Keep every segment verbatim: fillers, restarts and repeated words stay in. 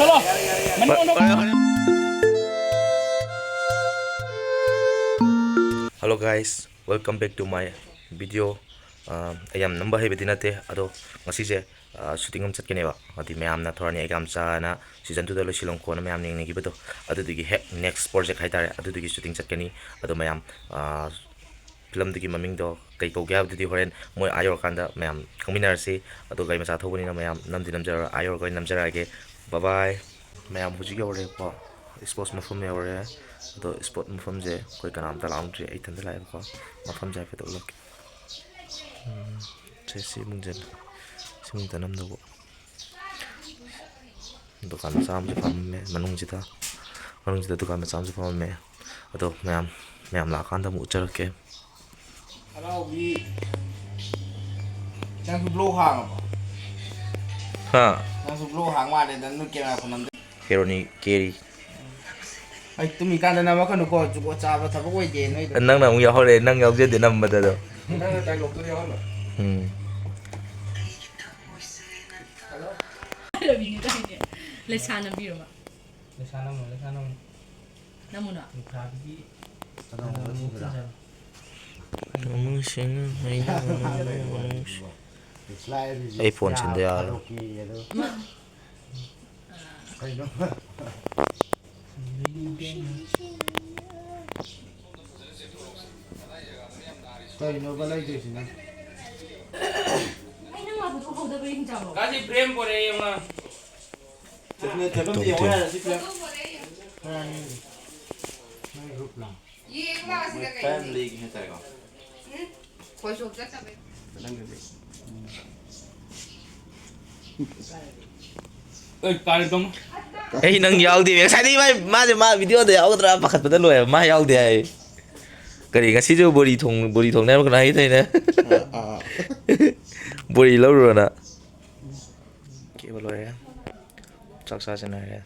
Hello guys, welcome back to my video. ꯑ, ꯑꯩ ꯌꯥꯝ ꯅꯝꯕ ꯍꯩꯕꯗꯤ ꯅꯠꯇꯦ, ꯑꯗꯣ ꯉꯁꯤꯁꯦ, ꯑ, shooting ꯑꯃ ꯆꯠꯀꯅꯦꯕ꯫ ꯍꯥꯏꯗꯤ ꯃꯌꯥꯝꯅ ꯊꯧꯔꯥꯅꯤ ꯑꯦꯛꯖꯥꯝ ꯆꯥꯅ season two ꯗ ꯂꯣꯏꯁꯤꯜꯂꯣ ꯈꯣꯠꯅ ꯃꯌꯥꯝꯅ ꯌꯦꯡꯅꯈꯤꯕꯗꯣ, ꯑꯗꯨꯗꯨꯒꯤ ꯍꯦꯛ next project ꯍꯥꯏꯇꯥꯔꯦ, ꯑꯗꯨꯗꯨꯒꯤ shooting ꯆꯠꯀꯅꯤ꯫ ꯑꯗꯣ ꯃꯌꯥꯝ, ꯑ, ꯐꯤꯂꯝꯗꯨꯒꯤ ꯃꯃꯤꯡꯗꯣ ꯀꯩ ꯀꯧꯒꯦ ꯍꯥꯏꯕꯗꯨꯗꯤ ꯍꯣꯔꯦꯟ ꯃꯣꯏ ꯑꯥ ꯌꯧꯔꯀꯥꯟꯗ ꯃꯌꯥꯝ ꯈꯪꯃꯤꯟꯅꯔꯁꯤ꯫ ꯑꯗꯣ ꯒꯥꯔꯤ ꯃꯆꯥ ꯊꯧꯕꯅꯤꯅ ꯃꯌꯥꯝ ꯅꯝꯗꯤ ꯅꯝꯖꯔꯣꯏ, ꯑꯥ ꯌꯧꯔꯒ ꯑꯣꯏꯅ ꯅꯝꯖꯔꯛꯑꯒꯦ꯫ Bye bye꯫ ꯃꯌꯥꯝ ꯍꯧꯖꯤꯛ ꯌꯧꯔꯦꯀꯣ, sports ꯃꯐꯝ ꯌꯧꯔꯦ꯫ ꯑꯗꯣ sports ꯃꯐꯝꯁꯦ ꯑꯩꯈꯣꯏ ꯀꯅꯥꯝꯇ ꯂꯥꯛꯑꯝꯗ꯭ꯔꯤ, ꯑꯩ ꯏꯊꯟꯇ ꯂꯥꯛꯑꯦꯕꯀꯣ꯫ ꯃꯐꯝꯁꯦ ꯍꯥꯏꯐꯦꯠ ꯎꯠꯂꯛꯀꯦ꯫ ꯎꯝ, ꯁꯦ ꯁꯤ ꯃꯨꯡꯖꯟ-, ꯁꯤ ꯃꯨꯡꯗ ꯅꯝꯗꯧꯕ꯫ ꯗꯨꯀꯥꯟ ꯃꯆꯥ ꯑꯃꯁꯨ ꯐꯝꯃꯦ ꯃꯅꯨꯡꯁꯤꯗ, ꯃꯅꯨꯡꯁꯤꯗ ꯗꯨꯀꯥꯟ ꯃꯆꯥ ꯑꯃꯁꯨ ꯐꯝꯃꯝꯃꯦ꯫ ꯑꯗꯣ ꯃꯌꯥꯝ, ꯃꯌꯥꯝ ꯂꯥꯛꯑꯀꯥꯟꯗ ꯑꯃꯨꯛ ꯎꯠꯆꯔꯛꯀꯦ꯫ ꯍꯔꯥꯎꯕꯤ, ꯅꯪꯁꯨ vlog ꯍꯥꯡꯉꯕꯣ? ꯍꯥ? ꯅꯪꯁꯨ vlog ꯍꯥꯡ ꯃꯥꯜꯂꯦꯗ, ꯅꯣꯏ camera ꯈꯨꯅꯝꯗꯣ꯫ ꯍꯦꯔꯣꯅꯤ ꯀꯦꯔꯤ꯫ ꯑꯩ ꯇꯨꯝꯃꯤꯀꯥꯟꯗ ꯅꯝꯃꯛꯀꯅꯨꯀꯣ, ꯖꯨꯒꯣꯠ ꯆꯥꯕ ꯊꯕꯛ ꯑꯣꯏꯗꯦ ꯅꯣꯏꯗꯣ꯫ ꯅꯪꯅ ꯑꯃꯨꯛ ꯌꯥꯎꯍꯧꯔꯦ, ꯅꯪ ꯌꯥꯎꯖꯗꯦ ꯅꯝꯕꯗ ꯑꯗꯣ꯫ ꯅꯪꯅ dialogue ꯇꯣ ꯌꯥꯎꯍꯜꯂꯣ꯫ ꯎꯝ꯫ ꯔꯕꯤꯅ ꯀꯥꯏꯅꯦ? ꯂꯩꯁꯥ ꯅꯝꯕꯤꯔꯕ? ꯂꯩꯁꯥ ꯅꯝꯃꯣ, ꯂꯩꯁꯥ ꯅꯝꯃꯣ꯫ ꯅꯝꯃꯨꯅꯣ? ꯂꯩꯁꯥꯕꯤꯒꯤ ꯀꯩꯅꯣ, ꯃꯨꯛ ꯊꯤꯟꯖꯜꯂꯣ꯫ ꯑꯃꯨꯛ ꯁꯤꯟꯅ ꯍꯩꯅ ꯉꯝꯃꯣꯏ, ꯑꯃꯨꯛ ꯁꯤ-, ꯑꯩ phone ꯁꯤꯟꯗ ꯌꯥꯔꯣꯏ꯫ ꯃꯥ-, ꯀꯩꯅꯣ? ꯀꯩꯅꯣꯕ ꯂꯩꯗꯣꯏꯁꯤꯅ? ꯑꯩ ꯅꯪ ꯂꯥꯛꯄꯗꯣ ꯎꯍꯧꯗꯕ꯭ꯔꯥ ꯌꯦꯡꯖꯥꯡꯂꯣ? ꯀꯥꯁꯤ frame ꯄꯣꯔꯛꯑꯦ ꯌꯦꯡꯉꯣ꯫ ꯆꯠꯂꯦ, ꯆꯠꯂꯝꯗꯦ, ꯇꯣꯝ, ꯇꯣꯝ꯫ ꯌꯦꯡꯉꯣ ꯌꯥꯔꯦ, ꯁꯤ frame꯫ ꯈꯔ ꯑꯅꯤ ꯂꯩ꯫ ꯅꯣꯏ group ꯂꯥꯡ꯫ ꯌꯦꯡꯉꯣ ꯁꯤꯗ ꯃꯣꯏ ꯀꯩꯅꯣ? Family ꯒꯤ ꯍꯥꯏꯇꯥꯔꯦꯀꯣ꯫ ꯎꯝ? ꯈꯣꯏꯁꯣꯝ ꯆꯠꯇꯕꯩ꯫ ꯅꯪꯒꯤꯗꯤ꯫ ꯑꯦ, ꯀꯥꯔꯤ ꯇꯧꯅꯣ? ꯑꯩ ꯅꯪ ꯌꯥꯎꯗꯦ꯫ ꯉꯁꯥꯏꯗꯒꯤ ꯃꯥ, ꯃꯥꯁꯦ ꯃꯥ video ꯗ ꯌꯥꯎꯒꯗ꯭ꯔꯥ ꯄꯥꯈꯠꯄꯗ ꯂꯣꯏꯔꯦ꯫ ꯃꯥ ꯌꯥꯎꯗꯦ ꯍꯥꯏ꯫ ꯀꯔꯤ, ꯉꯁꯤꯁꯨ ꯕꯣꯔꯤ ꯊꯣꯡ-, ꯕꯣꯔꯤ ꯊꯣꯡꯅꯤ ꯍꯥꯏꯕ ꯀꯩꯅꯣ ꯍꯥꯏꯒꯦ ꯇꯧꯔꯤꯅꯦ? ꯑꯥ, ꯑꯥ, ꯑꯥ꯫ ꯕꯣꯔꯤ ꯂꯧꯔꯨꯔꯣꯅ꯫ ꯀꯦꯕ ꯂꯣꯏꯔꯦ꯫ ꯆꯥꯛ ꯆꯥꯁꯦꯅ ꯍꯥꯏꯔꯦ꯫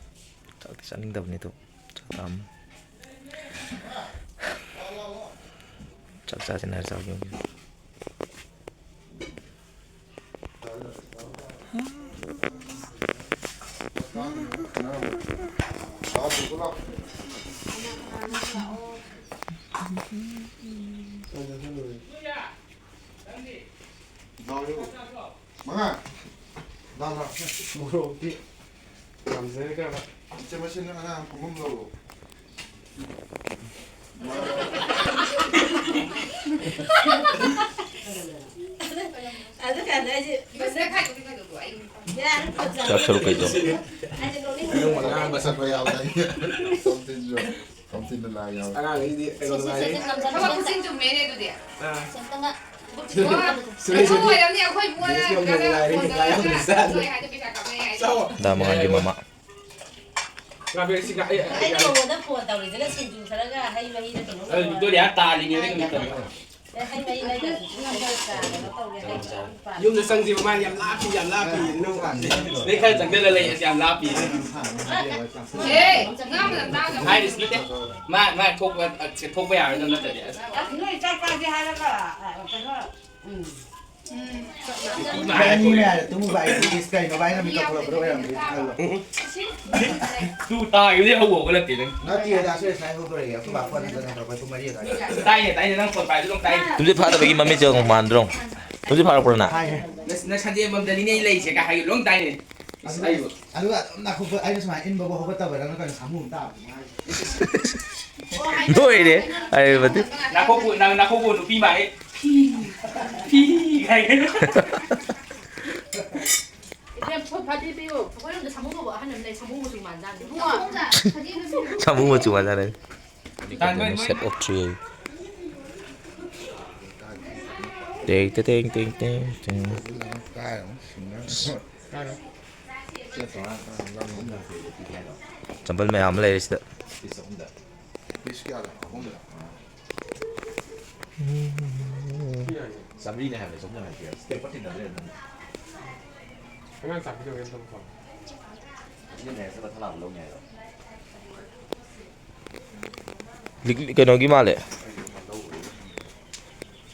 ꯆꯥꯛꯇꯤ ꯆꯥꯅꯤꯡꯗꯕꯅꯤ ꯑꯗꯣ꯫ ꯆꯥꯛ ꯂꯥꯝꯃꯦ꯫ ꯆꯥꯛ ꯆꯥꯁꯦꯅ ꯍꯥꯏꯔ ꯆꯥꯛ ꯌꯦꯡꯉꯦ꯫ ꯗꯥꯎ ꯌꯦꯡꯉꯨ꯫ ꯃꯉꯥ꯫ ꯗꯥꯎ ꯂꯥꯎ꯫ ꯃꯣꯔꯣꯛꯇꯤ ꯉꯝꯖꯔꯒ꯫ ꯏꯆꯦ ꯃꯁꯦꯟ ꯑꯉꯥꯡ ꯄꯨꯡꯐꯝ ꯂꯧꯔꯣ꯫ ꯑꯗꯨ ꯀꯥꯟꯗ ꯑꯩꯁꯦ ꯆꯥꯛ ꯁꯔꯨꯛ ꯀꯩꯗꯣ? ꯑꯩꯁꯦ ꯅꯣꯛꯅꯤꯡꯕ꯫ ꯑꯗꯨꯝ ꯑꯉꯥꯡ ꯃꯁꯛ ꯃꯌꯥꯝ ꯂꯩ꯫ ꯇꯣꯝꯊꯤꯟꯁꯨ꯫ ꯇꯣꯝꯊꯤꯟꯗꯣ ꯂꯥꯏ ꯌꯥꯎ꯫ ꯑꯉꯥꯡꯈꯩꯗꯤ ꯀꯩꯅꯣ ꯅꯨꯡꯉꯥꯏꯔꯤ꯫ ꯊꯕꯛ ꯈꯨꯠꯁꯤꯟ ꯆꯨꯝꯃꯦꯅꯦ ꯑꯗꯨꯗꯤ꯫ ꯑꯥ꯫ ꯁꯦꯝꯇꯪꯒ꯫ ꯁꯨꯔꯦꯁ ꯍꯣꯏꯗꯤ ꯑꯣꯏꯔꯝꯅꯤ, ꯑꯩꯈꯣꯏ ꯃꯣꯏꯅ ꯕꯤꯖꯤꯅꯦꯁ ꯌꯥꯝ ꯀꯩꯅꯣ ꯅꯨꯡꯉꯥꯏꯔꯤ, ꯇꯧꯗꯅ ꯉꯥ ꯌꯥꯝ ꯆꯥꯗꯦ꯫ ꯅꯣꯏ ꯍꯥꯏꯗꯣ ꯄꯩꯁꯥ ꯀꯥꯞꯅꯩ ꯍꯥꯏꯗꯣ꯫ ꯆꯥꯎ꯫ ꯗꯥ ꯃꯉꯥꯜꯒꯤ ꯃꯃꯥ꯫ ꯉꯥ ꯕꯦꯛ ꯁꯤꯒ ꯑꯩ, ꯑꯩ, ꯑꯩꯅ ꯑꯩ, ꯅꯉꯣꯟꯗ ꯐꯣꯟ ꯇꯧꯔꯤꯁꯤꯅ ꯁꯤꯡꯖꯨ ꯈꯔꯒ ꯍꯩ ꯃꯍꯤꯗ ꯀꯩꯅꯣ ꯑꯩ ꯚꯤꯛꯇꯣꯔꯤꯌꯥ ꯇꯥꯜꯂꯤꯅꯦ ꯅꯪꯒꯤ ꯃꯇꯝꯗ꯫ ꯑꯦ, ꯍꯩ ꯃꯍꯤ ꯂꯩꯔꯒ ꯀꯩꯅꯣ ꯇꯧꯒꯦ, ꯍꯩ ꯆꯥꯕ ꯄꯥꯝꯃꯦ꯫ ꯌꯨꯝꯗ ꯆꯪꯁꯤꯕ ꯃꯥꯅ ꯌꯥꯝ ꯂꯥꯞꯄꯤ, ꯌꯥꯝ ꯂꯥꯞꯄꯤ꯫ ꯅꯪ ꯅꯪ ꯈꯔ ꯆꯪꯁꯤꯜꯂ ꯂꯩ, ꯑꯁ ꯌꯥꯝ ꯂꯥꯞꯄꯤ꯫ ꯑꯦ, ꯉꯥ ꯃꯅꯝ ꯇꯥꯗꯕ꯫ ꯍꯥꯏꯔꯤꯁꯤ ꯅꯠꯇꯦ꯫ ꯃꯥ, ꯃꯥ ꯊꯣꯛꯄ, ꯊꯣꯛꯄ ꯌꯥꯔꯣꯏꯗꯕ ꯅꯠꯇ꯭ꯔꯗꯤ꯫ ꯑꯁ꯫ ꯑꯁ, ꯅꯣꯏ ꯆꯥꯛ ꯆꯥꯁꯦ ꯍꯥꯏꯔꯒ, ꯑ, ꯀꯩꯅꯣ, ꯎꯝ꯫ ꯎꯝ꯫ ꯅꯨꯄꯤ ꯃꯥ ꯍꯥꯏꯔ ꯊꯣꯛꯂꯛꯑꯦ꯫ ꯏꯕꯥꯅꯤꯅ ꯇꯨꯝꯃꯨꯕ ꯑꯩꯗꯤ ꯏꯁ ꯀꯩꯅꯣ ꯚꯥꯏꯅ ꯃꯤꯀꯞ ꯊꯣꯛꯂꯛꯄꯗꯣ ꯑꯣꯏꯔꯝꯗ꯭ꯔꯗꯤ ꯈꯜꯂꯣ꯫ ꯎꯝ꯫ ꯇꯨ ꯇꯥꯈꯤꯕꯗꯩ ꯍꯧꯕ ꯍꯧꯒꯠꯂꯛꯇꯦ ꯅꯪ꯫ ꯅꯠꯇꯦ, ꯗꯥ ꯁꯨꯔꯦꯁ ꯍꯥꯏ ꯍꯧꯗꯣꯔꯛꯑꯦ꯫ ꯑꯩꯈꯣꯏ ꯕꯥ ꯐꯣꯟ ꯍꯟꯖꯟ ꯍꯟꯖꯟ ꯇꯧꯔꯛꯄ ꯄꯨꯡ ꯃꯔꯤ ꯑꯗꯨꯋꯥꯏꯗ꯫ ꯇꯥꯏꯅꯦ, ꯇꯥꯏꯅꯦ, ꯅꯪ ꯐꯣꯟ ꯄꯥꯏꯕꯗꯨ ꯑꯗꯨꯝ ꯇꯥꯏꯅꯦ꯫ ꯇꯨꯝꯁꯤꯠ ꯐꯥꯗꯕꯒꯤ ꯃꯃꯤꯠꯁꯦ ꯑꯃꯨꯛ ꯃꯥꯟꯗ꯭ꯔꯣ? ꯇꯨꯝꯁꯤꯠ ꯐꯥꯔꯛꯄ꯭ꯔꯣ ꯅꯪ? ꯍꯥꯏ, ꯍꯥꯏ꯫ ꯅ-, ꯅ ꯁꯟꯗꯦ ꯃꯝꯗꯅꯤꯅꯦ ꯑꯩ ꯂꯩꯁꯦ ꯀꯥꯏ ꯍꯥꯏꯒꯦ ꯂꯣꯏ ꯇꯥꯏꯅꯦ꯫ ꯑꯁ, ꯑꯗꯨꯒ, ꯑꯩꯕꯨ꯫ ꯑꯗꯨꯒ ꯑꯗꯨꯝ ꯅꯥꯈꯣꯛꯄ, ꯑꯩꯅ ꯁꯨꯃꯥꯏꯅ ꯏꯟꯕꯕꯨ ꯍꯧꯒꯠꯇꯕꯗ ꯅꯪ ꯀꯩꯅꯣ ꯁꯥꯃꯨ ꯑꯃ ꯇꯥꯕꯅꯤ ꯍꯥꯏꯁꯦ꯫ ꯂꯣꯏꯔꯦ꯫ ꯑꯩ ꯃꯇꯤꯛ꯫ ꯅꯥꯈꯣꯛꯄꯨ, ꯅꯪ ꯅꯥꯈꯣꯛꯄꯨ ꯅꯨꯄꯤ ꯃꯥꯜꯂꯦ꯫ ꯐꯤ, ꯐꯤ ꯍꯥꯏꯒꯦ꯫ ꯏꯕꯦꯝ, ꯐ-, ꯐꯗꯤ ꯄꯤꯌꯨ꯫ ꯑꯩꯈꯣꯏꯔꯣꯝꯗ ꯁꯥꯃꯨ ꯀꯧꯕ ꯑꯍꯟ ꯑꯃ ꯂꯩ, ꯁꯥꯃꯨ ꯃꯆꯨ ꯃꯥꯟꯖꯥꯠꯅꯤ꯫ ꯏꯕꯨꯡꯉꯣ, ꯐꯗꯤ ꯑꯃ ꯄꯤꯌꯨ꯫ ꯁꯥꯃꯨ ꯃꯆꯨ ꯃꯥꯟꯖꯥꯠꯅꯤ꯫ ꯀꯩꯅꯣ set of three꯫ ꯇꯦꯡ, ꯇꯦꯡ, ꯇꯦꯡ, ꯇꯦꯡ, ꯇꯦꯡ, ꯇꯦꯡ꯫ ꯆꯝꯄꯜ ꯃꯌꯥꯝ ꯑꯃ ꯂꯩꯔꯦ ꯁꯤꯗ꯫ ꯄꯤꯁ ꯀꯌꯥꯗ? ꯑꯍꯨꯝꯗ꯫ ꯆꯥꯝꯃꯔꯤꯅꯦ ꯍꯥꯏꯕꯅꯦ, ꯆꯍꯨꯝ ꯍꯥꯏꯕ꯫ ꯁ꯭ꯇꯦꯞꯄꯔ ꯊꯤꯟꯅꯗ꯭ꯔꯦ ꯑꯗꯨꯝ꯫ ꯑꯉꯥꯡ ꯆꯥꯛꯄꯤꯗꯧꯔꯦ ꯑꯝꯇ ꯃꯐꯝ꯫ ꯑꯁꯤꯅ ꯃꯦꯠꯁꯇ ꯃꯊꯪ ꯂꯥꯛꯄ ꯂꯧꯅꯤ ꯍꯥꯏꯔꯣ? ꯂꯤꯛ-, ꯀꯩꯅꯣꯒꯤ ꯃꯥꯜꯂꯦ꯫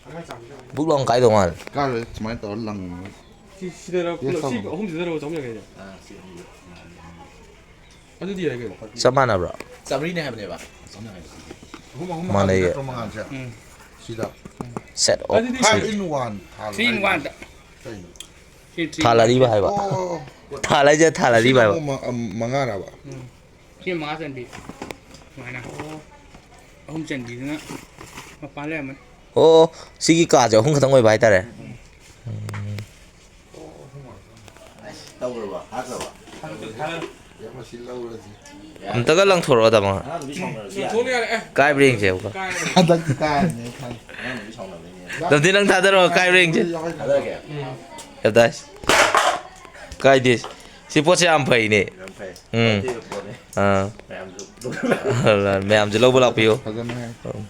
ꯑꯉꯥꯡ ꯆꯥꯛꯄꯤꯗꯧꯔꯦ꯫ ꯕꯨꯛ ꯂꯥꯎꯅ ꯀꯥꯏꯗꯧ ꯃꯥꯜꯂꯦ꯫ ꯀꯥꯔꯣꯏ, ꯁꯨꯃꯥꯏꯅ ꯇꯧꯔ ꯂꯪꯉꯒ꯫ ꯁꯤ, ꯁꯤꯗꯔꯣ, ꯌꯦꯁ ꯁꯤ ꯇꯧꯔꯣ꯫ ꯑꯍꯨꯝꯁꯤꯗꯔꯣ ꯆꯍꯨꯝ ꯌꯥꯡꯈꯩꯁꯦ? ꯑꯥ, ꯁꯤ ꯑꯍꯨꯝꯁꯤꯗ꯫ ꯑꯗꯨꯗꯤ ꯌꯥꯏ ꯀꯩꯅꯣ꯫ ꯆꯞ ꯃꯥꯟꯅꯕ꯭ꯔꯣ? ꯆꯥꯝꯃꯔꯤꯅꯦ ꯍꯥꯏꯕꯅꯦꯕ꯫ ꯆꯥꯝꯃꯔꯤ ꯍꯥꯏꯕ꯫ ꯑꯍꯨꯝ, ꯑꯍꯨꯝ ꯃꯥꯟꯅꯩꯌꯦ꯫ ꯅꯠꯇ꯭ꯔꯣ ꯃꯉꯥꯜꯁꯦ? ꯎꯝ꯫ ꯁꯤꯗ꯫ Set of ꯑꯗꯨꯗꯤ five in one ꯊꯥꯜꯂꯣ ꯊ꯭ꯔꯤ ꯏꯟ ꯍꯥꯏꯕ꯫ ꯋꯥꯟꯗ꯫ ꯀꯩꯅꯣ? ꯁꯤ ꯊ꯭ꯔꯤ ꯊꯥꯜꯂꯔꯤꯕ ꯍꯥꯏꯕ꯫ ꯑꯣ꯫ ꯊꯥꯜꯂꯔꯤꯁꯦ ꯊꯥꯜꯂꯔꯤꯕ ꯁꯤꯅ ꯍꯥꯏꯕ꯫ ꯑꯃꯨꯛ ꯃ-, ꯑꯝ, ꯃꯉꯥꯔꯕ? ꯎꯝ꯫ ꯁꯤ ꯃꯉꯥ ꯆꯟꯕꯤ꯫ ꯁꯨꯃꯥꯏꯅ꯫ ꯑꯣ꯫ ꯑꯍꯨꯝ ꯆꯟꯕꯤꯗꯨꯅ ꯃꯄꯥꯟ ꯂꯩꯔꯝꯃꯅꯤ꯫ ꯑꯣ, ꯁꯤꯒꯤ ꯀꯥꯁꯦ ꯑꯍꯨꯝ ꯈꯛꯇꯪ ꯑꯣꯏꯕ ꯍꯥꯏꯇꯥꯔꯦ꯫ ꯎꯝ꯫ ꯎꯝ꯫ ꯇꯧꯔꯕ? ꯍꯥꯞꯈ꯭ꯔꯕ? ꯌꯥꯝ ꯃꯁꯤ ꯂꯧꯔꯁꯤ꯫ ꯑꯝꯇꯒ ꯂꯪꯊꯣꯔꯛꯑꯣ, ꯇꯥꯃꯣ꯫ ꯑꯉꯥꯡ ꯅꯨꯄꯤ ꯁꯥꯎꯅꯔꯁꯨ ꯌꯥꯅꯤ꯫ ꯊꯣꯛꯂ ꯌꯥꯔꯦ, ꯑꯦ꯫ ꯀꯥꯏꯕ꯭ꯔꯥ ꯌꯦꯡꯁꯦꯕꯀꯣ꯫ ꯀꯥꯏꯔꯦ꯫ ꯍꯟꯗꯛꯇꯤ ꯀꯥꯏꯔꯅꯤ ꯑꯩ ꯈꯪꯉꯦ꯫ ꯑꯉꯥꯡ ꯅꯨꯄꯤ ꯁꯥꯎꯅꯕꯅꯤꯅꯦ꯫ ꯂꯝꯗꯤ ꯅꯪ ꯊꯥꯗꯔꯛꯑꯣ, ꯀꯥꯏꯕ꯭ꯔꯥ ꯌꯦꯡꯁꯦ꯫ ꯊꯥꯗꯔꯛꯀꯦ? ꯎꯝ꯫ ꯀꯥꯏꯗꯦ꯫ ꯁꯤ ꯄꯣꯠꯁꯦ ꯌꯥꯝ ꯐꯩꯅꯦ꯫ ꯌꯥꯝ ꯐꯩ꯫ ꯎꯝ꯫ ꯑꯇꯩ ꯄꯣꯠꯅꯤ꯫ ꯑꯥ꯫ ꯃꯌꯥꯝꯁꯨ꯫ ꯃꯌꯥꯝꯁꯨ ꯂꯧꯕ ꯂꯥꯛꯄꯤꯌꯨ꯫ ꯐꯖꯅ ꯍꯥꯏ꯫ ꯎꯝ꯫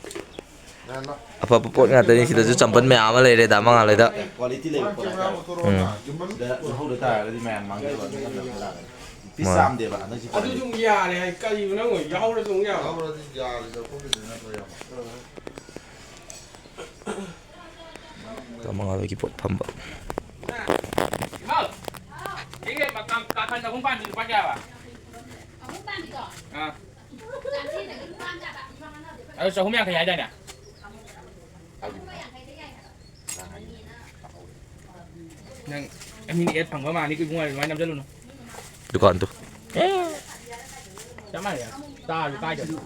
ꯑꯐꯕ ꯄꯣꯠ ꯉꯥꯛꯇꯅꯤ꯫ ꯁꯤꯗꯁꯨ ꯆꯝꯄꯜ ꯃꯌꯥꯝ ꯑꯃ ꯂꯩꯔꯦ, ꯗꯥ ꯃꯉꯥꯜ ꯍꯣꯏꯗ꯫ ꯀ꯭ꯋꯥꯂꯤꯇꯤ ꯂꯩꯕ ꯄꯣꯠ ꯍꯥꯏꯇꯥꯔꯦ꯫ ꯎꯝ꯫ ꯁꯤꯗ ꯂꯧꯍꯧꯗ ꯇꯥꯔꯒꯗꯤ ꯃꯌꯥꯝ ꯃꯥꯡꯖꯕ ꯑꯗꯨꯝ ꯉꯝꯅꯕ ꯇꯥꯔꯦ꯫ ꯄꯤꯁ ꯃꯥꯅꯤ꯫ ꯆꯥꯝꯗꯦꯕ ꯍꯟꯗꯛꯁꯤ ꯑꯗꯨ ꯀ꯭ꯋꯥꯂꯤꯇꯤ꯫ ꯑꯗꯨꯝ ꯌꯥꯔꯦ ꯍꯥꯏ, ꯀꯔꯤꯕꯨ ꯅꯪ ꯑꯣꯏ ꯌꯥꯎꯔꯁꯨ ꯑꯃꯨꯛ ꯌꯥꯕ꯫ ꯌꯥꯎꯔꯗꯤ ꯌꯥꯔꯦꯗ, ꯑꯩꯈꯣꯏꯒꯤꯗꯤ ꯅꯠꯇ꯭ꯔꯣ, ꯏꯌꯥꯝꯕ? ꯗꯥ ꯃꯉꯥꯜ ꯍꯣꯏꯒꯤ ꯄꯣꯠ ꯐꯝꯕ꯫ ꯏꯃꯥꯎ, ꯁꯤꯒꯤ ꯃꯀꯥ-, ꯀꯥꯈꯟ ꯑꯍꯨꯝ ꯄꯥꯟꯕꯤ ꯂꯨꯄꯥ ꯀꯌꯥꯕ? ꯑꯍꯨꯝ ꯄꯥꯟꯕꯤꯗꯣ? ꯑꯥ꯫ ꯑꯗꯨ ꯆꯍꯨꯝ ꯌꯥꯡꯈꯩ ꯍꯥꯏꯗꯥꯏꯅꯦ? ꯅꯪ ꯃꯤꯅ ꯑꯦꯠ ꯐꯪꯕ ꯃꯥꯅꯤ ꯏꯕꯨꯡꯉꯣ, ꯑꯗꯨꯃꯥꯏꯅ ꯅꯝꯁꯤꯜꯂꯨꯅꯨ꯫ ꯗꯨꯀꯥꯟꯗꯣ꯫ ꯆꯞ ꯃꯥꯟꯅꯩ꯫ ꯇꯥꯔꯁꯨ ꯀꯥꯏꯗꯕꯅꯤ꯫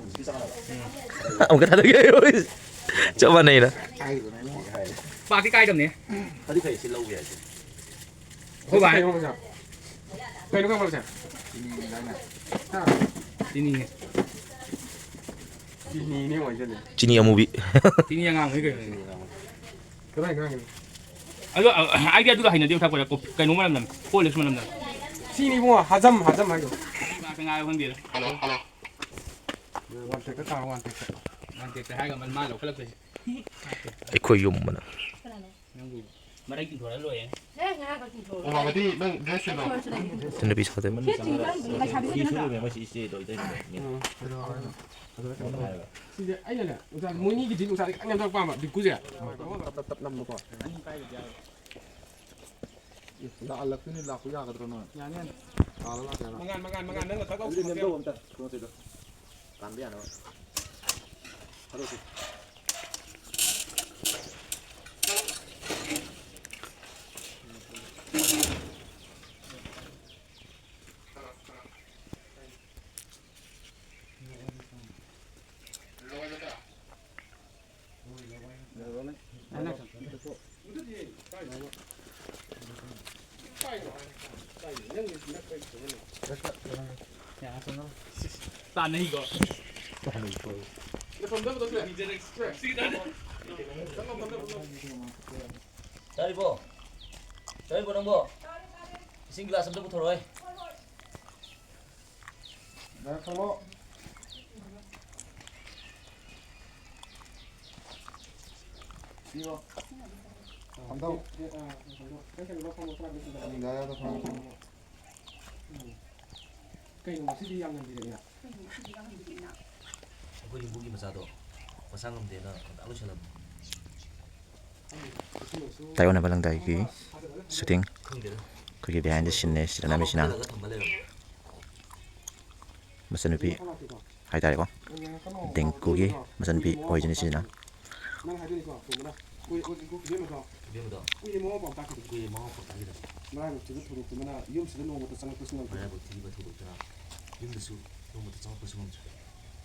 ꯎꯝ꯫ ꯑꯃꯨꯛꯀ ꯊꯥꯗꯣꯛꯀꯦ꯫ ꯆꯞ ꯃꯥꯟꯅꯩꯅ꯫ ꯄꯥꯛꯇꯤ ꯀꯥꯏꯗꯕꯅꯦ꯫ ꯐꯗꯤ ꯐꯩ, ꯁꯤ ꯂꯧꯕ ꯌꯥꯏ꯫ ꯑꯩꯈꯣꯏ ꯕꯥ꯫ ꯀꯩꯅꯣ ꯈꯪꯕ꯭ꯔꯣ ꯁꯦ? ꯀꯩꯅꯣ ꯈꯪꯕ꯭ꯔꯣ ꯁꯦ? ꯍꯥ? ꯆꯤꯅꯤꯅꯦ꯫ ꯆꯤꯅꯤꯅꯦ ꯑꯣꯏꯁꯤꯜꯂꯦ꯫ ꯆꯤꯅꯤ ꯑꯃꯨꯕꯤ꯫ ꯆꯤꯅꯤ ꯑꯉꯥꯡꯕꯅꯤ ꯀꯩꯅꯣ꯫ ꯀꯗꯥꯏ ꯉꯥꯡꯉꯤꯅꯣ? ꯑꯗꯣ, ꯑ, ꯑꯩꯗꯤ ꯑꯗꯨꯒ ꯍꯩꯅꯗꯦꯕ ꯊꯛꯄꯗ, ꯀꯣꯐꯤ, ꯀꯩꯅꯣ ꯃꯅꯝ ꯅꯝꯃꯦ, ꯍꯣꯔꯂꯤꯛꯁ ꯃꯅꯝ ꯅꯝꯃꯦ꯫ ꯁꯤꯅꯤꯕꯨꯡꯉꯣ, ꯍꯥꯖꯝ, ꯍꯥꯖꯝ ꯍꯥꯏꯗꯣ꯫ ꯉꯥꯛꯇ ꯉꯥꯏꯕ ꯈꯪꯗꯦꯗ꯫ ꯋꯥꯟ ꯇꯦꯛꯇ ꯇꯥꯔꯣ, ꯋꯥꯟ ꯇꯦꯛꯇ꯫ ꯋꯥꯟ ꯇꯦꯛꯇ ꯍꯥꯏꯔꯒ ꯃꯥ, ꯃꯥ ꯂꯧꯈꯠꯂꯛꯇꯣꯏꯁꯦ꯫ ꯑꯩꯈꯣꯏ ꯌꯨꯝ ꯃꯅꯥꯛ꯫ ꯀꯅꯥꯅꯣ? ꯅꯪꯕꯨ ꯃꯔꯩ ꯆꯤꯡꯊꯣꯔ ꯂꯣꯏꯔꯦ꯫ ꯑꯦ, ꯉꯥꯏꯍꯥꯛ ꯆꯤꯡꯊꯣꯔ ꯂꯣꯏꯔꯦ꯫ ꯅꯨꯄꯤ ꯁꯥꯎꯗꯣꯏ꯫ ꯁꯤ ꯆꯤꯡꯕ ꯂꯩꯁꯥꯕꯤꯁꯦ ꯅꯠꯇ꯭ꯔꯣ? ꯁꯤ ꯏꯆꯦꯗꯣ ꯑꯩ ꯇꯩꯅꯦ꯫ ꯎꯝ꯫ ꯁꯤꯁꯦ ꯑꯩꯅꯅꯦ, ꯅꯨꯡꯁꯥ, ꯃꯣꯏꯅꯤꯒꯤꯗꯤ ꯅꯨꯡꯁꯥꯁꯦ ꯈꯤꯇꯪ ꯅꯦꯝꯊꯔꯛꯄ ꯄꯥꯝꯕ, ꯗꯤꯀꯨꯁꯦ꯫ ꯇꯞ, ꯇꯞ, ꯇꯞ ꯅꯝꯕꯀꯣ꯫ ꯑꯦ, ꯂꯥꯛꯍꯜꯂꯛꯇꯣꯏꯅꯦ, ꯂꯥꯛꯄ ꯌꯥꯒꯗ꯭ꯔꯣ ꯅꯣꯏ? ꯌꯥꯅꯤ, ꯌꯥꯅꯤ꯫ ꯂꯥꯛꯍꯜꯂꯣ, ꯂꯥꯛꯀꯦ ꯍꯥꯏꯔꯣ? ꯃꯉꯥꯟ, ꯃꯉꯥꯟ, ꯃꯉꯥꯟ, ꯅꯪꯅ ꯊꯛ ꯂꯥꯎ ꯑꯗꯨꯗꯤ ꯈꯨꯝꯃꯛꯀꯦ꯫ ꯅꯦꯝꯊꯧ ꯑꯝꯇ, ꯈꯨꯝꯃꯛꯀꯦ ꯑꯗꯣ꯫ ꯀꯥꯟꯕ ꯌꯥꯅꯕ꯫ ꯊꯥꯗꯣꯛꯁꯤ꯫ ꯇꯥꯟꯅꯩꯀꯣ꯫ ꯆꯥꯔꯤꯕꯣ? ꯆꯥꯔꯤꯕꯣ ꯅꯪꯕꯣ? ꯏꯁꯤꯡ ꯒꯤꯂꯥꯁ ꯑꯝꯇ ꯄꯨꯊꯣꯔꯛꯑꯣ꯫ ꯗꯥ ꯊꯣꯡꯂꯣ꯫ ꯄꯤꯔꯣ꯫ ꯐꯝꯗꯧ꯫ ꯑꯅꯤ ꯗꯥ ꯌꯥꯗ ꯐꯝꯃꯣ꯫ ꯀꯩꯅꯣ ꯉꯁꯤꯗꯤ ꯌꯥꯝ ꯉꯟꯕꯤꯔꯛꯏꯅ? ꯑꯩꯈꯣꯏ ꯌꯨꯝꯕꯨꯒꯤ ꯃꯆꯥꯗꯣ ꯃꯁꯥ ꯉꯝꯗꯦꯅ ꯉꯟꯇꯥ ꯂꯣꯏꯁꯜꯂꯝꯃꯦ꯫ ꯇꯥꯏꯑꯣꯟꯅꯕ ꯂꯪꯗꯥꯏꯒꯤ shooting꯫ ꯈꯪꯗꯦꯗ꯫ ꯑꯩꯈꯣꯏꯒꯤ behind the scene ꯅꯦ ꯁꯤꯗ ꯅꯝꯃꯤꯁꯤꯅ꯫ ꯈꯜꯂꯒ ꯊꯝꯕ ꯂꯩꯔꯝꯃꯦ꯫ ꯃꯆꯟꯅꯨꯄꯤ ꯍꯥꯏꯇꯥꯔꯦꯀꯣ꯫ ꯗꯦꯡꯀꯨꯒꯤ ꯃꯆꯟꯅꯨꯄꯤ ꯑꯣꯏꯗꯣꯏꯅꯤ ꯁꯤꯁꯤꯅ꯫ ꯅꯪ ꯍꯥꯏꯗꯣꯏꯅꯤꯀꯣ, ꯇꯣꯝꯕꯅ꯫ ꯀꯨꯏ-, ꯀꯨꯏ-, ꯀꯨꯏ-, ꯏꯕꯦꯝꯃꯗꯣ꯫ ꯏꯕꯦꯝꯃꯗꯣ꯫ ꯀꯨꯏꯔꯦ ꯃꯋꯥ ꯃꯄꯥ ꯇꯥꯈꯤꯗꯕ꯫ ꯀꯨꯏꯔꯦ ꯃꯋꯥ ꯃꯄꯥ ꯇꯥꯈꯤꯗꯕ꯫ ꯃꯔꯥꯏꯕꯛ ꯊꯤꯕ ꯊꯧꯗꯣꯛꯇꯨꯃꯅ ꯌꯨꯝꯁꯤꯗ ꯅꯣꯡꯃꯇ ꯆꯪꯉꯛꯄꯁꯨ ꯉꯝꯗ꯭ꯔꯦ꯫ ꯃꯔꯥꯏꯕꯛ ꯊꯤꯕ ꯊꯧꯗꯣꯛꯇꯨꯅ ꯌꯨꯝꯗꯁꯨ ꯅꯣꯡꯃꯇ ꯆꯪꯉꯛꯄꯁꯨ ꯉꯝꯗ꯭ꯔꯦ꯫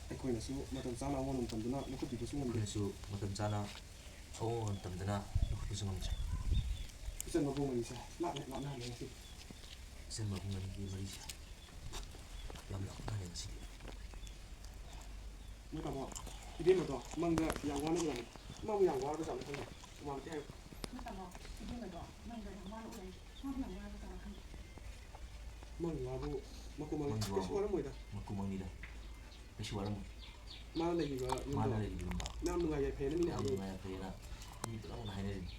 ꯑꯩꯈꯣꯏꯅꯁꯨ ꯃꯇꯝ ꯆꯥꯅ ꯑꯑꯣꯟꯕ ꯃꯇꯝꯗꯨꯅ ꯂꯧꯈꯠꯄꯤꯕꯁꯨ ꯉꯝꯗ꯭ꯔꯦ꯫ ꯑꯩꯈꯣꯏꯅꯁꯨ ꯃꯇꯝ ꯆꯥꯅ ꯑꯑꯣꯟꯕ ꯃꯇꯝꯗꯨꯅ ꯂꯧꯈꯠꯄꯁꯨ ꯉꯝꯗ꯭ꯔꯦ꯫ ꯏꯆꯟ ꯃꯕꯨꯡ ꯑꯅꯤꯁꯦ ꯂꯥꯞꯅ ꯂꯥꯞꯅꯍꯜꯂꯦ ꯉꯁꯤꯗꯤ꯫ ꯏꯆꯟ ꯃꯕꯨꯡ ꯑꯅꯤꯒꯤ ꯃꯔꯤꯁꯦ ꯌꯥꯝ ꯂꯥꯞꯅꯔꯦ ꯉꯁꯤꯗꯤ꯫ ꯅꯣꯏ ꯇꯥꯃꯣ, ꯏꯕꯦꯝꯃꯗꯣ ꯃꯪꯗ ꯌꯥꯝ ꯋꯥꯅ ꯎꯔꯝꯃꯤ꯫ ꯏꯃꯥꯕꯨ ꯌꯥꯝ ꯋꯥꯔꯕ ꯖꯥꯠꯂ ꯈꯪꯗꯦ꯫ ꯃꯃꯥ ꯃꯇꯦꯛ ꯍꯥꯏꯌꯨ꯫ ꯅꯣꯏ ꯇꯥꯃꯣ, ꯏꯕꯦꯝꯃꯗꯣ ꯃꯪꯗ ꯌꯥꯝ ꯋꯥꯅ ꯎꯔꯝꯃꯤ꯫ ꯏꯃꯥꯕꯨ ꯌꯥꯝ ꯋꯥꯔꯕ ꯖꯥꯠꯂ ꯈꯪꯗꯦ꯫ ꯃꯪꯒꯤ ꯋꯥꯕꯨ ꯃꯀꯨ ꯃꯪ-, ꯃꯪꯒꯤ ꯀꯩꯁꯨ ꯋꯥꯕꯨ ꯋꯥꯔꯝꯃꯣꯏꯗ꯫ ꯃꯀꯨ ꯃꯪꯅꯤꯗ꯫ ꯀꯩꯁꯨ ꯋꯥꯔꯝꯃꯣꯏ꯫ ꯃꯥꯅ ꯂꯩꯔꯤꯕ ꯌꯨꯝꯗꯣ ꯃꯥꯅ ꯂꯩꯔꯤꯕ ꯌꯨꯝꯗꯣ ꯌꯥꯝ ꯅꯨꯡꯉꯥꯏ ꯌꯥꯏꯐꯩꯅ ꯃꯤꯅ ꯌꯥꯝ ꯍꯥꯏꯅꯩ꯫ ꯅꯨꯡꯉꯥꯏ ꯌꯥꯏꯐꯩꯅ ꯃꯤ ꯄꯨꯝꯅꯃꯛꯅ ꯍꯥꯏꯅꯔꯤꯅꯤ꯫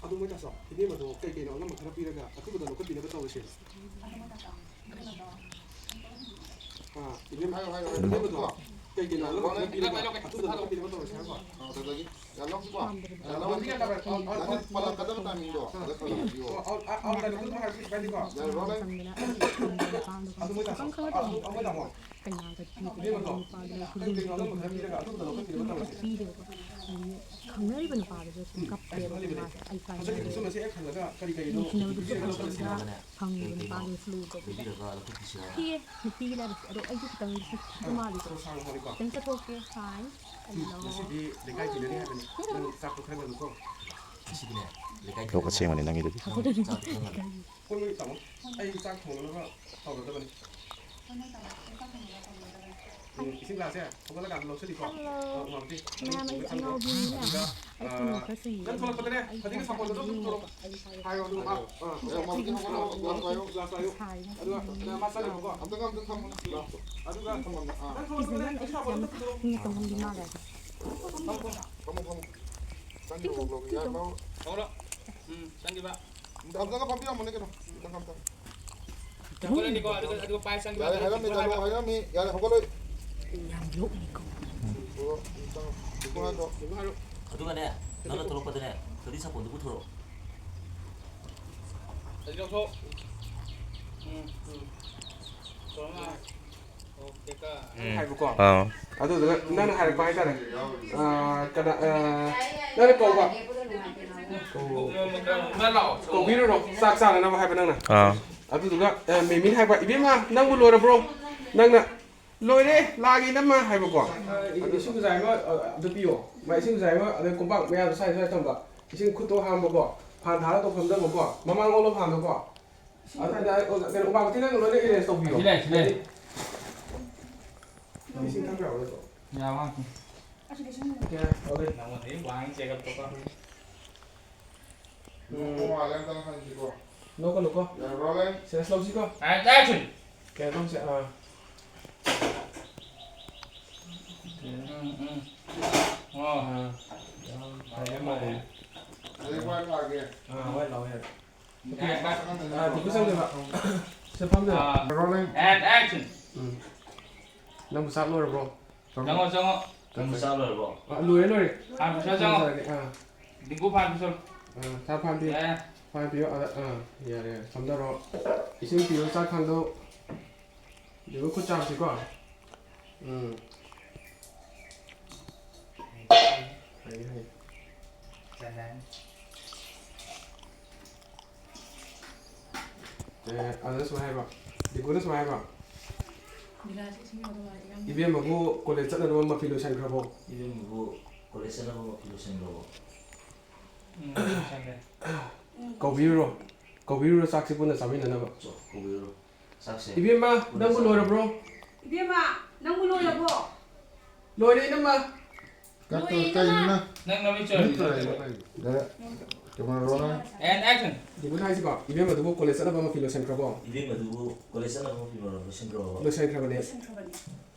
ꯑꯗꯨ ꯃꯣꯏ ꯇꯥꯆꯧ, ꯏꯕꯦꯝꯃꯗꯣ ꯀꯩ ꯀꯩꯅꯣ ꯑꯉꯝꯕ ꯈꯔ ꯄꯤꯔꯒ ꯑꯊꯨꯕꯗ ꯂꯧꯈꯠꯄꯤꯅꯕ ꯇꯧꯔꯁꯦ꯫ ꯑꯥ, ꯏꯕꯦꯝ-, ꯍꯥꯏꯌꯣ, ꯍꯥꯏꯌꯣ, ꯍꯥꯏꯌꯣ꯫ ꯏꯕꯦꯝꯃꯗꯣ ꯀꯩ ꯀꯩꯅꯣ ꯑꯉꯝꯕ ꯈꯔ ꯄꯤꯔꯒ ꯑꯊꯨꯕꯗ ꯂꯧꯈꯠꯄꯤꯅꯕ ꯇꯧꯔꯁꯦ ꯍꯥꯏꯕ꯫ ꯑꯥ, ꯑꯗꯨꯗꯒꯤ ꯌꯥꯝ ꯂꯧꯁꯤꯀꯣ꯫ ꯌꯥꯝ ꯂꯧꯁꯤ꯫ ꯅꯪ ꯄꯜꯂꯛꯀꯗꯕ timing ꯗꯣ ꯑꯗ ꯈꯔ ꯈꯔ ꯍꯥꯏꯕꯤꯌꯣ꯫ ꯑꯣ, ꯑꯣ, ꯑꯣ, ꯀꯩꯅꯣ, ꯑꯗꯨꯝ ꯍꯥꯏꯔꯁꯨ ꯀꯩꯁꯨ ꯀꯥꯏꯗꯦꯀꯣ꯫ ꯌꯥꯔꯦ, rolling꯫ ꯑꯗꯨ ꯃꯣꯏ ꯇꯥꯆꯧ, ꯑꯗꯨ ꯃꯣꯏ ꯇꯥꯃꯣ꯫ ꯀꯩꯅꯥꯒ ꯄꯤꯕꯗ ꯏꯕꯦꯝꯃꯗꯣ, ꯅꯨꯄꯥꯗꯨꯅ ꯀꯩ ꯀꯩꯅꯣ ꯑꯉꯝꯕ ꯈꯔ ꯄꯤꯔꯒ ꯑꯗꯨꯝꯕꯗ ꯂꯧꯈꯠꯄꯤꯅꯕ ꯇꯧꯔꯁꯦ꯫ ꯄꯤꯗꯦꯕꯀꯣ꯫ ꯑꯗꯒꯤ ꯈꯪꯅꯔꯤꯕ ꯅꯨꯄꯥꯗꯨꯁꯨ ꯁꯨꯝ ꯀꯞꯄꯦꯕ ꯃꯥꯁꯦ꯫ ꯑꯩ ꯍꯟꯗꯛꯀꯤ ꯄꯥꯏꯕꯗ ꯈꯨꯠꯁꯨꯃꯁꯦ ꯍꯦꯛ ꯍꯜꯂꯒ ꯀꯔꯤ ꯀꯔꯤꯅꯣ ꯅꯨꯡꯁꯤꯅꯕꯗꯨꯁꯨ ꯄꯤꯕꯤꯔꯒ ꯂꯧꯈꯠꯂꯁꯤ ꯈꯪꯗ꯭ꯔꯒ ꯍꯥꯏꯕꯅꯦ꯫ ꯐꯪꯉꯤꯕ ꯀꯩ ꯀꯩꯅꯣ ꯅꯨꯄꯥꯗꯨꯅ ꯁꯨꯂꯨ ꯇꯧꯕꯤꯕ꯫ ꯂꯩꯕꯤꯔꯒ ꯂꯧꯈꯠꯈꯤꯁꯤꯔꯥ? ꯊꯤꯌꯦ, ꯅꯨꯄꯤꯒꯤ ꯂꯥꯏꯕꯛꯁꯦ꯫ ꯑꯗꯣ ꯑꯩꯁꯨ ꯈꯤꯇꯪꯗꯤ ꯊꯤꯕ ꯃꯥꯜꯂꯤꯀꯣ꯫ ꯈꯣꯡꯁꯥꯡ ꯍꯣꯏꯀꯣ꯫ ꯈꯤꯇꯪ ꯆꯠꯊꯣꯛꯀꯦ꯫ ꯍꯥꯏ꯫ ꯀꯩꯅꯣ? ꯉꯁꯤꯗꯤ ꯂꯩꯀꯥꯏ ꯇꯤꯟꯅꯅꯤ ꯍꯥꯏꯕꯅꯤ꯫ ꯅꯪ ꯆꯥꯛꯇꯣ ꯈꯔ ꯉꯜꯂꯨꯀꯣ꯫ ꯉꯁꯤꯗꯤꯅꯦ, ꯂꯣꯛ ꯑꯁꯦꯡꯕꯅꯤ ꯅꯪꯒꯤꯗꯨꯗꯤ꯫ ꯀꯣꯜ ꯂꯣꯏ ꯇꯥꯃꯣ꯫ ꯑꯩ ꯆꯥꯛ ꯊꯣꯡꯅꯕ ꯇꯧꯔꯗꯕꯅꯤ꯫ ꯎꯝ, ꯏꯁꯤꯡ ꯒ꯭ꯂꯥꯁꯁꯦ ꯍꯧꯒꯠꯂꯀꯥꯟꯗ ꯂꯧꯁꯤꯜꯂꯤꯀꯣ꯫ ꯍꯜꯂꯣ꯫ ꯑ, ꯎꯃꯥꯕꯤ, ꯃꯌꯥꯝ, ꯑꯩꯁꯦ ꯊꯝꯃꯣ꯫ ꯑꯉꯥꯎꯕꯤꯅꯤꯅ꯫ ꯑꯗꯨꯒ, ꯑꯩ ꯑ, ꯊꯣꯡꯕ ꯈꯔ ꯆꯨꯏꯌꯦ꯫ ꯅꯪ ꯊꯣꯛꯂꯛꯄꯗꯅꯦ, ꯑꯩ ꯐꯗꯤꯒ ꯁꯥꯄꯣꯟꯗꯣ ꯑꯗꯨꯝ ꯄꯨꯊꯣꯔꯛꯑꯣ꯫ ꯍꯥꯏꯌꯣ ꯑꯗꯨꯒ, ꯑ, ꯑ, ꯒ꯭ꯂꯥꯁ ꯄꯥꯏꯌꯣ, ꯒ꯭ꯂꯥꯁ ꯄꯥꯏꯌꯣ꯫ ꯑꯗꯨꯒ, ꯑ, ꯃꯥ ꯆꯠꯂꯦꯕꯀꯣ꯫ ꯑꯝꯇꯪ, ꯑꯝꯇꯪ ꯊꯝꯃꯣ꯫ ꯑꯗꯨꯒ, ꯊꯝꯃꯣ, ꯑ꯫ ꯅꯪ ꯊꯣꯛꯂꯛꯄꯗꯅꯦ, ꯐꯗꯤ ꯁꯥꯄꯣꯟꯗꯣ ꯑꯗꯨꯝ ꯄꯨꯊꯣꯔꯛꯑꯣ꯫ ꯊꯝꯃꯣ, ꯊꯝꯃꯣ꯫ ꯆꯪꯒꯤ ꯍꯣꯡꯂꯣꯝ ꯌꯥꯔ ꯂꯧ꯫ ꯍꯧꯔꯣ꯫ ꯎꯝ, ꯆꯪꯈꯤꯕ꯫ ꯑꯝꯇꯪꯒ ꯐꯝꯕꯤꯔꯝꯃꯣꯅꯦ ꯀꯩꯅꯣ꯫ ꯑꯝꯇꯪ, ꯑꯝꯇꯪ꯫ ꯆꯪꯈꯠꯂꯅꯤꯀꯣ, ꯑꯗꯨꯒ, ꯑꯗꯨꯒ ꯄꯥꯏ ꯆꯪꯈꯤꯕ꯫ ꯌꯥꯔꯦ, ꯍꯥꯏꯔꯝꯃꯦ, ꯆꯠꯂꯣ ꯍꯥꯏꯕ꯫ ꯍꯥꯏꯔꯝꯃꯦ꯫ ꯌꯥꯔꯦ, ꯍꯧꯒꯠꯂꯣ꯫ ꯌꯥꯝ ꯌꯣꯛꯅꯤꯀꯣ꯫ ꯍꯧꯒꯠꯂꯣ, ꯑꯝꯇꯪ꯫ ꯍꯧꯒꯠꯂꯣ꯫ ꯑꯗꯨꯒꯅꯦ, ꯅꯪꯅ ꯊꯣꯛꯂꯛꯄꯗꯅꯦ, ꯐꯗꯤ ꯁꯥꯄꯣꯟꯗꯨ ꯄꯨꯊꯣꯔꯛꯑꯣ꯫ ꯑꯗꯨ ꯂꯧꯊꯣꯛ꯫ ꯎꯝ, ꯎꯝ꯫ ꯊꯣꯛꯂꯛꯑꯣ꯫ ꯎꯝ꯫ ꯍꯥꯏꯕꯀꯣ꯫ ꯑꯥ꯫ ꯑꯗꯨꯗꯨꯒ ꯅꯪꯅ ꯍꯥꯏꯔꯛꯄ ꯍꯥꯏꯇꯥꯔꯦ꯫ ꯑꯥ, ꯀꯅꯥ, ꯑꯥ, ꯅꯪꯅ ꯀꯧꯕ꯫ ꯑꯣ꯫ ꯀꯧꯕꯤꯔꯨꯔꯣ, ꯆꯥꯛ ꯆꯥꯅꯅꯕ ꯍꯥꯏꯕ ꯅꯪꯅ꯫ ꯑꯥ꯫ ꯑꯗꯨꯗꯨꯒ, ꯑꯥ, ꯃꯦꯃꯤꯅ ꯍꯥꯏꯕ, "ꯏꯕꯦꯝꯃ, ꯅꯪꯕꯨ ꯂꯣꯏꯔꯕ꯭ꯔꯣ?" ꯅꯪꯅ, "ꯂꯣꯏꯔꯦ, ꯂꯥꯛꯑꯒꯦ, ꯏꯅꯝꯃ" ꯍꯥꯏꯕꯀꯣ꯫ ꯑꯗꯨ ꯏꯁꯤꯡ ꯈꯨꯖꯥꯏ ꯑꯃ, ꯑꯥ, ꯑꯗꯨ ꯄꯤꯌꯣ꯫ ꯃꯥ ꯏꯁꯤꯡ ꯈꯨꯖꯥꯏ ꯑꯃ, ꯑꯗꯩ ꯀꯣꯝꯄꯥꯛ ꯃꯌꯥꯗ ꯁ꯭ꯋꯥꯏ, ꯁ꯭ꯋꯥꯏ ꯊꯝꯕ꯫ ꯏꯁꯤꯡ ꯈꯨꯠꯇꯣ ꯍꯥꯝꯕꯀꯣ, ꯐꯥꯟ ꯊꯥꯔ ꯇꯧꯐꯝꯗ ꯑꯃꯀꯣ, ꯃꯃꯥꯡꯂꯣꯝꯗ ꯐꯥꯟꯗꯀꯣ꯫ ꯑꯗꯨꯗ, ꯑꯣ, ꯀꯩꯅꯣ, ꯎꯃꯥꯕꯇꯤ, ꯅꯪ ꯂꯣꯏꯅ arrange ꯇꯧꯕꯤꯌꯣ꯫ ꯁꯤ ꯂꯩ, ꯁꯤ ꯂꯩ꯫ ꯅꯪ ꯏꯁꯤꯡ ꯊꯛꯄ ꯌꯥꯕ ꯅꯠꯇ꯭ꯔꯣ? ꯌꯥꯕ ꯉꯥꯛꯇꯅꯤ꯫ ꯌꯥꯔꯦ, okay꯫ ꯅꯉꯣꯟꯗꯒꯤ ꯋꯥꯡ ꯆꯦꯈꯠꯄꯀꯣ꯫ ꯎꯝ꯫ ꯅꯣꯛꯄ ꯃꯥꯜꯂꯦ, ꯑꯝꯇꯪ ꯍꯟꯁꯤꯀꯣ꯫ ꯅꯣꯛꯀꯅꯨꯀꯣ꯫ ꯌꯥꯔꯕ꯭ꯔꯣ, ꯂꯩ? Sense ꯂꯧꯁꯤꯀꯣ꯫ And action! ꯀꯩꯅꯣ ꯇꯧꯁꯦ, ꯑꯥ꯫ ꯎꯝ, ꯎꯝ꯫ ꯑꯣ꯫ ꯑꯥ꯫ ꯌꯥꯝ ꯐꯔꯦ, ꯃꯥꯜꯂꯦ꯫ ꯑꯗꯩ ꯋꯥꯏ ꯂꯥꯛꯑꯒꯦ꯫ ꯑꯥ, ꯋꯥꯏ ꯂꯥꯛꯑꯣ, ꯌꯥꯔꯦ꯫ Okay꯫ ꯑꯥ, ꯗꯤꯀꯨ ꯆꯪꯗꯣꯏꯕ꯫ ꯁꯤꯗ ꯐꯝꯗꯣꯏꯕ꯫ ꯑꯥ꯫ Rolling꯫ And action! ꯎꯝ꯫ ꯅꯪꯕꯨ ꯆꯥꯛ ꯂꯣꯏꯔꯕ꯭ꯔꯣ? ꯆꯪꯉꯣ, ꯆꯪꯉꯣ꯫ ꯅꯪꯕꯨ ꯆꯥꯛ ꯂꯣꯏꯔꯕꯣ? ꯑꯥ, ꯂꯣꯏꯔꯦ, ꯂꯣꯏꯔꯦ꯫ ꯐꯥꯟ ꯄꯨꯁꯜꯂꯣ, ꯆꯪꯉꯣ꯫ ꯆꯥꯔꯒꯦ, ꯑꯥ꯫ ꯗꯤꯀꯨ ꯐꯥꯟ ꯄꯨꯁꯜꯂꯣ꯫ ꯑꯥ, ꯆꯥꯛ ꯐꯥꯟ ꯄꯤꯌꯨ꯫ ꯌꯥꯔꯦ꯫ ꯐꯥꯟ ꯄꯤꯌꯨ, ꯑꯥ, ꯑꯥ, ꯌꯥꯔꯦ, ꯌꯥꯔꯦ꯫ ꯐꯝꯊꯔꯣ꯫ ꯏꯁꯤꯡ ꯄꯤꯌꯨ, ꯆꯥꯛ ꯊꯥꯡꯗꯧ꯫ ꯑꯗꯨꯒ ꯈꯨꯠ ꯆꯥꯝꯁꯤꯀꯣ꯫ ꯎꯝ꯫ ꯍꯩꯌꯦ, ꯍꯩꯌꯦ꯫ ꯑꯦ, ꯑꯗꯨꯗ ꯁꯨꯃꯥꯏꯅ ꯍꯥꯏꯕ꯫ ꯗꯤꯀꯨꯅ ꯁꯨꯃꯥꯏꯅ ꯍꯥꯏꯕ꯫ ꯕꯤꯂꯥꯁꯤ ꯏꯁꯤꯡ ꯌꯥꯎꯗꯕ ꯃꯥꯜꯂꯦ, ꯏꯔꯝꯗꯦ꯫ ꯏꯕꯦꯝꯃꯕꯨ ꯀꯣꯂꯦꯖ ꯆꯠꯅꯅꯕ ꯃꯐꯤ ꯂꯣꯏꯁꯟꯈ꯭ꯔꯕꯣ? ꯏꯕꯦꯝꯃꯕꯨ ꯀꯣꯂꯦꯖ ꯆꯠꯅꯕ ꯃꯐꯤ ꯂꯣꯏꯁꯟꯈ꯭ꯔꯕꯣ? ꯎꯝ, ꯆꯪꯉꯦ꯫ ꯀꯧꯕꯤꯔꯨꯔꯣ꯫ ꯀꯧꯕꯤꯔꯨꯔꯣ, ꯆꯥꯛꯁꯦ ꯄꯨꯟꯅ ꯆꯥꯃꯤꯟꯅꯅꯕ꯫ ꯆꯣ, ꯀꯧꯕꯤꯔꯨꯔꯣ꯫ ꯆꯥꯛꯁꯦ ꯏꯕꯦꯝꯃ, ꯄꯨꯟꯅ ꯅꯪꯕꯨ ꯆꯥꯃꯤꯟꯅ- ꯂꯣꯏꯔꯕ꯭ꯔꯣ? ꯏꯕꯦꯝꯃ, ꯅꯪꯕꯨ ꯂꯣꯏꯔꯕꯣ? ꯂꯣꯏꯔꯦ, ꯏꯅꯝꯃ꯫ ꯀꯠꯇꯣ ꯂꯣꯏꯔꯦ, ꯀꯩꯅꯣ ꯏꯅꯝꯃ꯫ ꯅꯪ? ꯅꯪ ꯅꯃꯤꯠ ꯆꯣꯏꯔꯝꯃꯤ ꯃꯤꯠ ꯆꯣꯏꯔꯝꯃꯤ꯫ ꯅꯠꯇ꯭ꯔꯣ? ꯌꯥꯔꯦ꯫ Camera roll. And action꯫ ꯗꯤꯕꯨꯅ ꯍꯥꯏꯁꯤꯀꯣ, ꯏꯕꯦꯝꯃꯗꯨꯕꯨ ꯀꯣꯂꯦꯖ ꯆꯠꯅꯕ ꯃꯐꯤ ꯂꯣꯏꯁꯟꯈ꯭ꯔꯕꯣ? ꯏꯕꯦꯝꯃꯗꯨꯕꯨ ꯀꯣꯂꯦꯖ ꯆꯠꯅꯕ ꯃꯐꯤ ꯂꯣꯏꯁꯟꯈ꯭ꯔꯕꯣ? ꯂꯣꯏꯁꯟꯈ꯭ꯔꯕꯅꯦ꯫ ꯂꯣꯏꯁꯟꯈ꯭ꯔꯕꯅꯦ꯫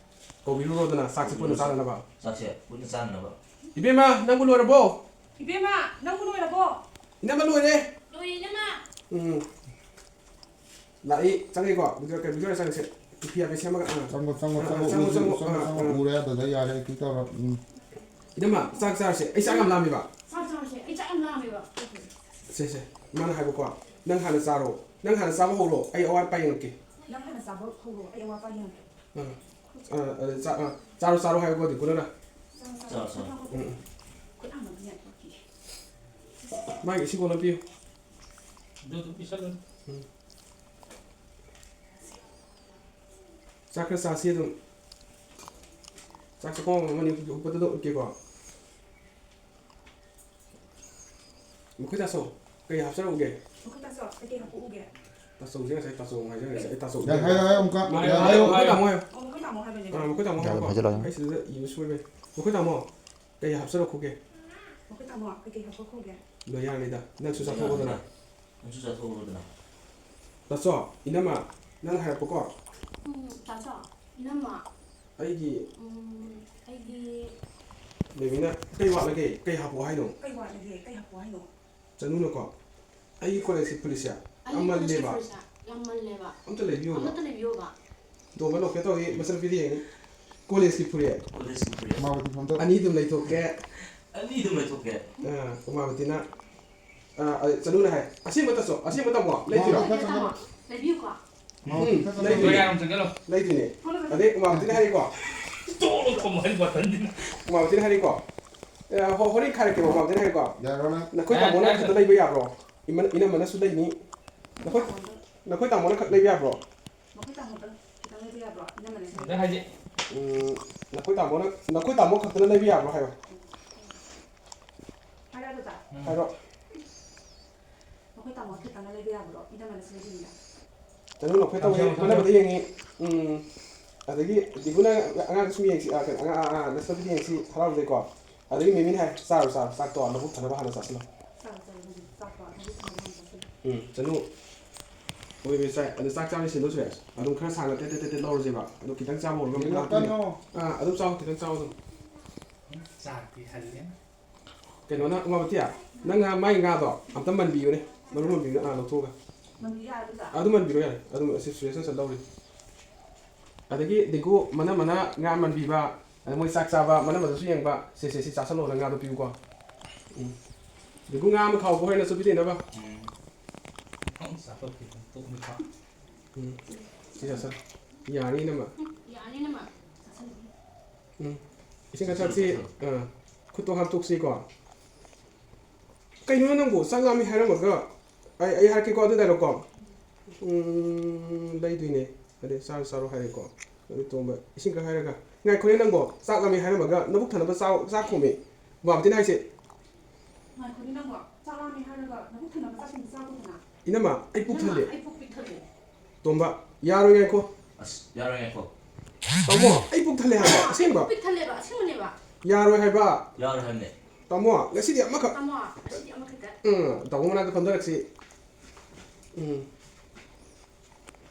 ꯀꯧꯕꯤꯔꯨꯔꯣꯗꯅ, ꯆꯥꯛꯁꯦ ꯄꯨꯟꯅ ꯆꯥꯅꯅꯕ꯫ ꯆꯥꯛꯁꯦ ꯄꯨꯟꯅ ꯆꯥꯅꯅꯕ꯫ ꯏꯕꯦꯝꯃ, ꯅꯪꯕꯨ ꯂꯣꯏꯔꯕꯣ? ꯏꯕꯦꯝꯃ, ꯅꯪꯕꯨ ꯂꯣꯏꯔꯕꯣ? ꯏꯅꯝꯃ, ꯂꯣꯏꯔꯦ꯫ ꯂꯣꯏꯔꯦ, ꯏꯅꯝꯃ꯫ ꯎꯝ꯫ ꯂꯥꯛꯏ, ꯆꯪꯉꯤꯀꯣ? ꯚꯤꯗꯤꯑꯣ, ꯀꯩ, ꯚꯤꯗꯤꯑꯣ ꯆꯪꯉꯤꯁꯦ꯫ ꯄꯤ ꯄꯤ ꯑꯥꯔ ꯄꯤ ꯁꯦꯝꯃꯒ, ꯑꯥ꯫ ꯆꯪꯉꯣ, ꯆꯪꯉꯣ, ꯑꯥ, ꯆꯪꯉꯣ, ꯆꯪꯉꯣ, ꯎ, ꯆꯪꯉꯣ, ꯆꯪꯉꯣ, ꯑꯥ, ꯆꯪꯉꯣ, ꯑꯥ꯫ ꯎꯔꯦ, ꯑꯗꯨꯗ ꯌꯥꯔꯦ, ꯑꯦꯛꯇꯤꯡ ꯇꯧꯔꯣ꯫ ꯎꯝ꯫ ꯏꯅꯝꯃ, ꯆꯥꯛ ꯆꯥꯔꯁꯦ꯫ ꯑꯩ ꯆꯥꯛ ꯌꯥꯝ ꯂꯥꯝꯃꯦꯕ꯫ ꯆꯥꯛ ꯆꯥꯔꯁꯦ꯫ ꯑꯩ ꯆꯥꯛ ꯌꯥꯝ ꯂꯥꯝꯃꯦꯕ꯫ ꯁꯦ, ꯁꯦ꯫ ꯏꯃꯥꯅ ꯍꯥꯏꯕꯀꯣ, "ꯅꯪ ꯍꯥꯟꯅ ꯆꯥꯔꯣ꯫ ꯅꯪ ꯍꯥꯟꯅ ꯆꯥꯕ ꯍꯧꯔꯣ꯫ ꯑꯩ ꯑꯋꯥꯠ ꯑꯄꯥ ꯌꯦꯡꯉꯛꯀꯦ꯫" ꯅꯪ ꯍꯥꯟꯅ ꯆꯥꯕ ꯍꯧꯔꯣ꯫ ꯑꯩ ꯑꯋꯥꯠ ꯑꯄꯥ ꯌꯦꯡꯉꯛꯀꯦ꯫ ꯑꯥ꯫ ꯑꯥ, ꯑꯥ, ꯆꯥ-, ꯑꯥ, ꯆꯥꯔꯣ, ꯆꯥꯔꯣ ꯍꯥꯏꯕꯀꯣ, ꯗꯤꯡꯀꯨꯅ꯫ ꯆꯥꯔꯣ, ꯆꯥꯔꯣ꯫ ꯆꯥꯔꯣ, ꯆꯥꯔꯣ꯫ ꯎꯝ, ꯎꯝ꯫ ꯈꯨꯠ ꯍꯥꯝꯕꯒꯤ ꯅꯦꯠꯋꯥꯛꯀꯤ꯫ ꯃꯥꯒꯤ ꯏꯁꯤꯡ ꯀꯣꯜ ꯑꯃ ꯄꯤꯌꯨ꯫ ꯑꯗꯨ ꯑꯗꯨꯝ ꯄꯤꯁꯜꯂꯨ꯫ ꯎꯝ꯫ ꯆꯥꯛ ꯈꯔ ꯆꯥꯁꯤ ꯑꯗꯨꯝ꯫ ꯆꯥꯛ ꯆꯥꯛꯈꯣꯝ ꯑꯃꯅꯤ ꯍꯨꯞꯄꯗꯨꯗ ꯎꯠꯀꯦꯀꯣ꯫ ꯃꯈꯣꯏ ꯇꯥꯆꯧ, ꯀꯩ ꯍꯥꯞꯆꯔꯛꯎꯒꯦ? ꯃꯈꯣꯏ ꯇꯥꯆꯧ, ꯀꯩꯀꯩ ꯍꯥꯞꯄꯛꯎꯒꯦ? ꯇꯥꯆꯧꯁꯦ ꯉꯁꯥꯏ ꯇꯥꯆꯧ ꯑꯃ ꯍꯥꯏꯖꯔꯒ ꯉꯁꯥꯏ ꯑꯩ ꯇꯥꯆꯧ ꯌꯥ, ꯍꯥꯏꯌꯣ, ꯍꯥꯏꯌꯣ, ꯑꯃꯨꯛꯀ꯫ ꯃꯈꯣꯏ ꯌꯥ, ꯇꯥꯃꯣ ꯍꯥꯏꯌꯣ꯫ ꯍꯥꯏꯌꯣ꯫ ꯑꯣ, ꯃꯈꯣꯏ ꯇꯥꯃꯣ ꯍꯥꯏꯕꯅꯦ꯫ ꯑꯥ, ꯃꯈꯣꯏ ꯇꯥꯃꯣ ꯌꯥꯔꯦ, ꯍꯥꯏꯌꯣꯀꯣ꯫ ꯐꯖꯔꯦ, ꯌꯥꯔꯦ꯫ ꯑꯩ ꯁꯤꯗ ꯏꯕ ꯁꯣꯏꯕꯩ꯫ ꯃꯈꯣꯏ ꯇꯥꯃꯣ, ꯀꯩ ꯍꯥꯞꯆꯔꯛꯈꯣꯒꯦ? ꯃꯈꯣꯏ ꯇꯥꯃꯣ, ꯀꯩꯀꯩ ꯍꯥꯞꯄꯛꯈꯣꯒꯦ? ꯂꯣꯏ ꯌꯥꯔꯅꯤꯗ꯫ ꯅꯪꯁꯨ ꯆꯥꯊꯣꯛꯑꯣꯗꯅ꯫ ꯅꯪꯁꯨ ꯆꯥꯊꯣꯛꯑꯣꯗꯅ꯫ ꯇꯥꯆꯧ, ꯏꯅꯝꯃ, ꯅꯪ ꯍꯥꯏꯔꯛꯄꯀꯣ꯫ ꯎꯝ, ꯇꯥꯆꯧ, ꯏꯅꯝꯃ꯫ ꯑꯩꯒꯤ ꯎꯝ, ꯑꯩꯒꯤ ꯕꯦꯕꯤꯅ ꯀꯩ ꯋꯥꯠꯂꯒꯦ? ꯀꯩ ꯍꯥꯞꯄꯛꯑꯣ ꯍꯥꯏꯅꯣ? ꯀꯩ ꯋꯥꯠꯂꯒꯦ? ꯀꯩ ꯍꯥꯞꯄꯛꯑꯣ ꯍꯥꯏꯅꯣ? ꯆꯅꯨꯅꯀꯣ, ꯑꯩꯒꯤ ꯀꯣꯂꯦꯖꯀꯤ ꯐꯨꯔꯤꯠꯁꯦ ꯑꯩꯒꯤ ꯀꯣꯂꯦꯖꯀꯤ ꯌꯥꯝꯃꯜꯂꯦꯕ꯫ ꯐꯨꯔꯤꯠꯁꯦ ꯌꯥꯝꯃꯜꯂꯦꯕ꯫ ꯑꯝꯇ ꯂꯩꯕꯤꯌꯣꯕ꯫ ꯑꯃꯠꯇ ꯂꯩꯕꯤꯌꯣꯕ꯫ ꯇꯣꯝꯕ ꯂꯧꯀꯦ ꯇꯧꯏ, ꯃꯆꯟꯅꯨꯄꯤꯗ ꯌꯦꯡꯉꯤ꯫ ꯀꯣꯂꯦꯖꯀꯤ ꯐꯨꯔꯤꯠ꯫ ꯀꯣꯂꯦꯖꯀꯤ ꯐꯨꯔꯤꯠ꯫ ꯃꯥ ꯃꯇꯤꯛ ꯐꯝꯗ꯫ ꯑꯅꯤ ꯑꯗꯨꯝ ꯂꯩꯊꯣꯛꯀꯦ꯫ ꯑꯅꯤ ꯑꯗꯨꯝ ꯂꯩꯊꯣꯛꯀꯦ꯫ ꯑꯥ, ꯎꯃꯥꯕꯇꯤꯅ, ꯑꯥ, ꯑ, ꯆꯅꯨꯅ ꯍꯥꯏ, "ꯑꯁꯦꯡꯕ ꯇꯥꯆꯧ, ꯑꯁꯦꯡꯕ ꯇꯥꯃꯣ, ꯂꯩꯇ꯭ꯔꯣ?" ꯃꯥ ꯂꯩꯕꯤꯌꯨꯀꯣ꯫ ꯃꯥ ꯎꯝ, ꯃꯇꯤꯛ ꯂꯩꯇ꯭ꯔꯣ? ꯐꯝꯗ꯫ ꯌꯥꯔꯦ, ꯑꯃꯨꯛ ꯆꯪꯁꯤꯜꯂꯣ꯫ ꯂꯩꯇ꯭ꯔꯤꯅꯦ꯫ ꯑꯗꯩ ꯎꯃꯥꯕꯇꯤꯅ ꯍꯥꯏꯔꯤꯀꯣ꯫ ꯇꯣꯛꯑꯣ, ꯀꯃꯥꯏꯅ ꯕꯇꯟꯗꯤ? ꯎꯃꯥꯕꯇꯤꯅ ꯍꯥꯏꯔꯤꯀꯣ꯫ ꯑꯦ, ꯍꯣ-, ꯍꯣꯔꯦꯟ ꯈꯥꯏꯔꯛꯀꯦꯕ, ꯎꯃꯥꯕꯇꯤꯅ ꯍꯥꯏꯔꯤꯀꯣ꯫ ꯌꯥꯔꯣꯏ ꯅꯪ꯫ ꯅꯈꯣꯏ ꯌꯥꯔꯦ, ꯇꯥꯃꯣꯅ ꯌꯥꯔꯦ꯫ ꯈꯛꯇ ꯂꯩꯕ ꯌꯥꯕ꯭ꯔꯣ? ꯏꯃꯟ-, ꯏꯅꯝꯃꯅꯁꯨ ꯂꯩꯅꯤ꯫ ꯅꯈꯣꯏ, ꯅꯈꯣꯏ ꯇꯥꯃꯣꯅ ꯈꯛ ꯂꯩꯕ ꯌꯥꯕ꯭ꯔꯣ? ꯃꯈꯣꯏ ꯇꯥꯃꯣꯗ ꯈꯤꯇꯪ ꯂꯩꯕ ꯌꯥꯕ꯭ꯔꯣ? ꯏꯅꯝꯃꯅꯁꯨ ꯂꯩꯕ ꯌꯥꯕ꯭ꯔꯣ? ꯎꯝ, ꯅꯈꯣꯏ ꯇꯥꯃꯣꯅ, ꯅꯈꯣꯏ ꯇꯥꯃꯣ ꯈꯛꯇꯅ ꯂꯩꯕ ꯌꯥꯕ꯭ꯔꯣ ꯍꯥꯏꯌꯣ꯫ ꯍꯥꯏꯔꯛꯑꯒ ꯆꯥ-, ꯍꯥꯏꯔꯣ꯫ ꯃꯈꯣꯏ ꯇꯥꯃꯣ ꯈꯤꯇꯪꯒ ꯂꯩꯕ ꯌꯥꯕ꯭ꯔꯣ? ꯏꯅꯝꯃꯅ ꯁꯤꯟꯕꯤꯅꯤꯡꯉꯦ꯫ ꯆꯅꯨ ꯅꯈꯣꯏ ꯇꯧꯋꯦ, ꯃꯥꯟꯅꯕꯗ ꯌꯦꯡꯉꯤ꯫ ꯎꯝ꯫ ꯑꯗꯒꯤ ꯗꯤꯒꯨꯅ ꯑꯉꯥꯡꯗ ꯁꯨꯝ ꯌꯦꯡꯁꯤ, ꯑꯥ, ꯀꯩꯅꯣ, ꯑꯉꯥꯡ, ꯑꯥ, ꯑꯥ, ꯅꯁꯇꯕꯤꯗ ꯌꯦꯡꯁꯤ, ꯍꯔꯥꯎꯖꯩꯀꯣ꯫ ꯑꯗꯒꯤ ꯃꯦꯃꯤꯅ ꯍꯥꯏ, "ꯆꯥꯔꯣ, ꯆꯥꯔꯣ, ꯆꯥꯛꯇꯣ ꯃꯕꯨꯛ ꯊꯟꯅꯕ ꯍꯥꯟꯅ ꯆꯥꯁꯤꯜꯂꯣ"꯫ ꯆꯥꯔꯣ, ꯆꯥꯔꯣ, ꯑꯗꯨꯗꯤ ꯆꯥꯛꯇꯣ ꯃꯕꯨꯛ ꯊꯟꯅꯕ ꯍꯥꯟꯅ ꯆꯥꯁꯤꯜꯂꯣ꯫ ꯎꯝ, ꯆꯅꯨ꯫ ꯍꯣꯏ, ꯍꯣꯏ, ꯆꯥꯏ꯫ ꯑꯗꯨ ꯆꯥꯛ ꯆꯥꯕꯩ ꯁꯤꯟꯗꯣ ꯁꯨꯔꯦ꯫ ꯑꯗꯨꯝ ꯈꯔ ꯁꯥꯡꯅ ꯇꯦꯠ ꯇꯦꯠ ꯇꯦꯠ ꯇꯦꯠ ꯂꯧꯔꯁꯦꯕ꯫ ꯑꯗꯨ ꯈꯤꯇꯪ ꯆꯥꯕ ꯍꯧꯔꯒ ꯑꯃꯨꯛ ꯂꯥꯛꯇꯣꯏꯅꯦ꯫ ꯑꯥ, ꯑꯗꯨꯝ ꯆꯥꯎ, ꯈꯤꯇꯪ ꯆꯥꯎ ꯑꯗꯨꯝ꯫ ꯆꯥꯛꯇꯤ ꯍꯜꯂꯦꯅ꯫ ꯀꯩꯅꯣꯅ, ꯎꯃꯥꯕꯇꯤ, ꯅꯪ ꯉꯥ, ꯃꯥꯏ ꯉꯥꯗꯣ ꯑꯝꯇ ꯃꯟꯕꯤꯌꯨꯅꯦ, ꯃꯔꯨ ꯃꯟꯕꯤꯌꯨꯅꯦ, ꯑꯥ, ꯂꯧꯊꯣꯛꯑꯒ꯫ ꯃꯟꯕꯤ ꯌꯥꯔꯗ꯭ꯔꯥ? ꯑꯗꯨ ꯃꯟꯕꯤꯔꯣ ꯌꯥꯔꯦ, ꯑꯗꯨꯝ ꯑꯁꯤ ꯁꯨꯔꯦꯁꯅ ꯆꯠꯍꯧꯔꯤ꯫ ꯑꯗꯒꯤ ꯗꯤꯡꯀꯨ, ꯃꯅꯝ ꯃꯅꯥ ꯉꯥ ꯃꯟꯕꯤꯕ, ꯑꯗ ꯃꯣꯏ ꯆꯥꯛ ꯆꯥꯕ, ꯃꯅꯝ ꯃꯅꯥꯁꯨ ꯌꯦꯡꯕ, ꯁꯦ, ꯁꯦ, ꯁꯤ ꯆꯥꯁꯜꯂꯣꯅ ꯉꯥꯗꯣ ꯄꯤꯌꯨꯀꯣ꯫ ꯎꯝ꯫ ꯗꯤꯡꯀꯨ, ꯉꯥ ꯑꯃ ꯈꯥꯎꯕ ꯍꯣꯔꯦꯟ ꯅꯆꯨ ꯄꯤꯖꯅꯕ꯫ ꯎꯝ꯫ ꯆꯥꯊꯣꯛꯈꯤꯕ ꯇꯣꯛꯅꯤꯀꯣ꯫ ꯎꯝ꯫ ꯁꯤ ꯆꯥꯁꯜ-, ꯌꯥꯅꯤ, ꯏꯅꯝꯃ꯫ ꯌꯥꯅꯤ, ꯏꯅꯝꯃ꯫ ꯆꯥꯁꯜꯂꯨ꯫ ꯎꯝ꯫ ꯏꯁꯤꯡ ꯈꯔ ꯊꯛꯁꯤ꯫ ꯑꯥ꯫ ꯈꯨꯠꯇꯣ ꯍꯥꯝꯗꯣꯛꯁꯤꯀꯣ꯫ ꯀꯩꯅꯣ ꯅꯪꯕꯨ ꯆꯥꯛ ꯂꯥꯝꯃꯤ ꯍꯥꯏꯔꯝꯃꯒ, ꯑꯩ, ꯑꯩ ꯍꯥꯏꯔꯛꯀꯦꯀꯣ, ꯑꯗꯨ dialogue ꯀꯣ꯫ ꯎꯝ, ꯂꯩꯗꯣꯏꯅꯦ꯫ ꯑꯗꯩ ꯆꯥꯔꯣ, ꯆꯥꯔꯣ ꯍꯥꯏꯔꯦꯀꯣ꯫ ꯑꯗꯩ ꯇꯣꯝꯕ, ꯏꯁꯤꯡ ꯈꯔ ꯍꯥꯏꯔꯒ, "ꯉꯥꯏꯈꯣꯅꯦ ꯅꯪꯕꯣ, ꯆꯥꯛ ꯂꯥꯝꯃꯤ ꯍꯥꯏꯔꯝꯃꯒ ꯅꯕꯨꯛ ꯊꯟꯅꯕ ꯆꯥꯎ, ꯆꯥꯛ ꯈꯣꯝꯃꯤ"꯫ ꯎꯃꯥꯕꯇꯤꯅ ꯍꯥꯏꯁꯦ꯫ ꯉꯥꯏꯈꯣꯅꯦ ꯅꯪꯕꯣ, ꯆꯥꯛ ꯂꯥꯝꯃꯤ ꯍꯥꯏꯔꯒ ꯅꯕꯨꯛ ꯊꯟꯅꯕ ꯆꯥꯛ ꯈꯣꯝꯃꯤ ꯆꯥꯈꯣꯗꯅ꯫ ꯏꯅꯝꯃ, ꯑꯩ ꯄꯨꯛ ꯏꯅꯝꯃ, ꯊꯜꯂꯦ꯫ ꯑꯩ ꯄꯨꯛ ꯄꯤꯛ ꯊꯜꯂꯦ꯫ ꯇꯣꯝꯕ, ꯌꯥꯔꯣꯏ, ꯉꯥꯏꯈꯣ꯫ ꯑꯁ, ꯌꯥꯔꯣꯏ, ꯉꯥꯏꯈꯣ꯫ ꯇꯥꯃꯣ, ꯑꯩ ꯄꯨꯛ ꯊꯜꯂꯦ ꯍꯥꯏꯕ, ꯑꯁꯦꯡꯕ꯫ ꯄꯨꯛ ꯄꯤꯛ ꯊꯜꯂꯦꯕ, ꯑꯁꯦꯡꯕꯅꯦꯕ꯫ ꯌꯥꯔꯣꯏ ꯍꯥꯏꯕ꯫ ꯌꯥꯔꯣꯏ ꯍꯥꯏꯕꯅꯦ꯫ ꯇꯥꯃꯣ, ꯉꯁꯤꯗꯤ ꯑꯃꯈꯛ꯫ ꯇꯥꯃꯣ, ꯉꯁꯤꯗꯤ ꯑꯃꯈꯛꯇ꯫ ꯎꯝ, ꯇꯥꯃꯣ ꯃꯅꯥꯛꯇ ꯐꯝꯊꯔꯛꯁꯤ꯫ ꯎꯝ꯫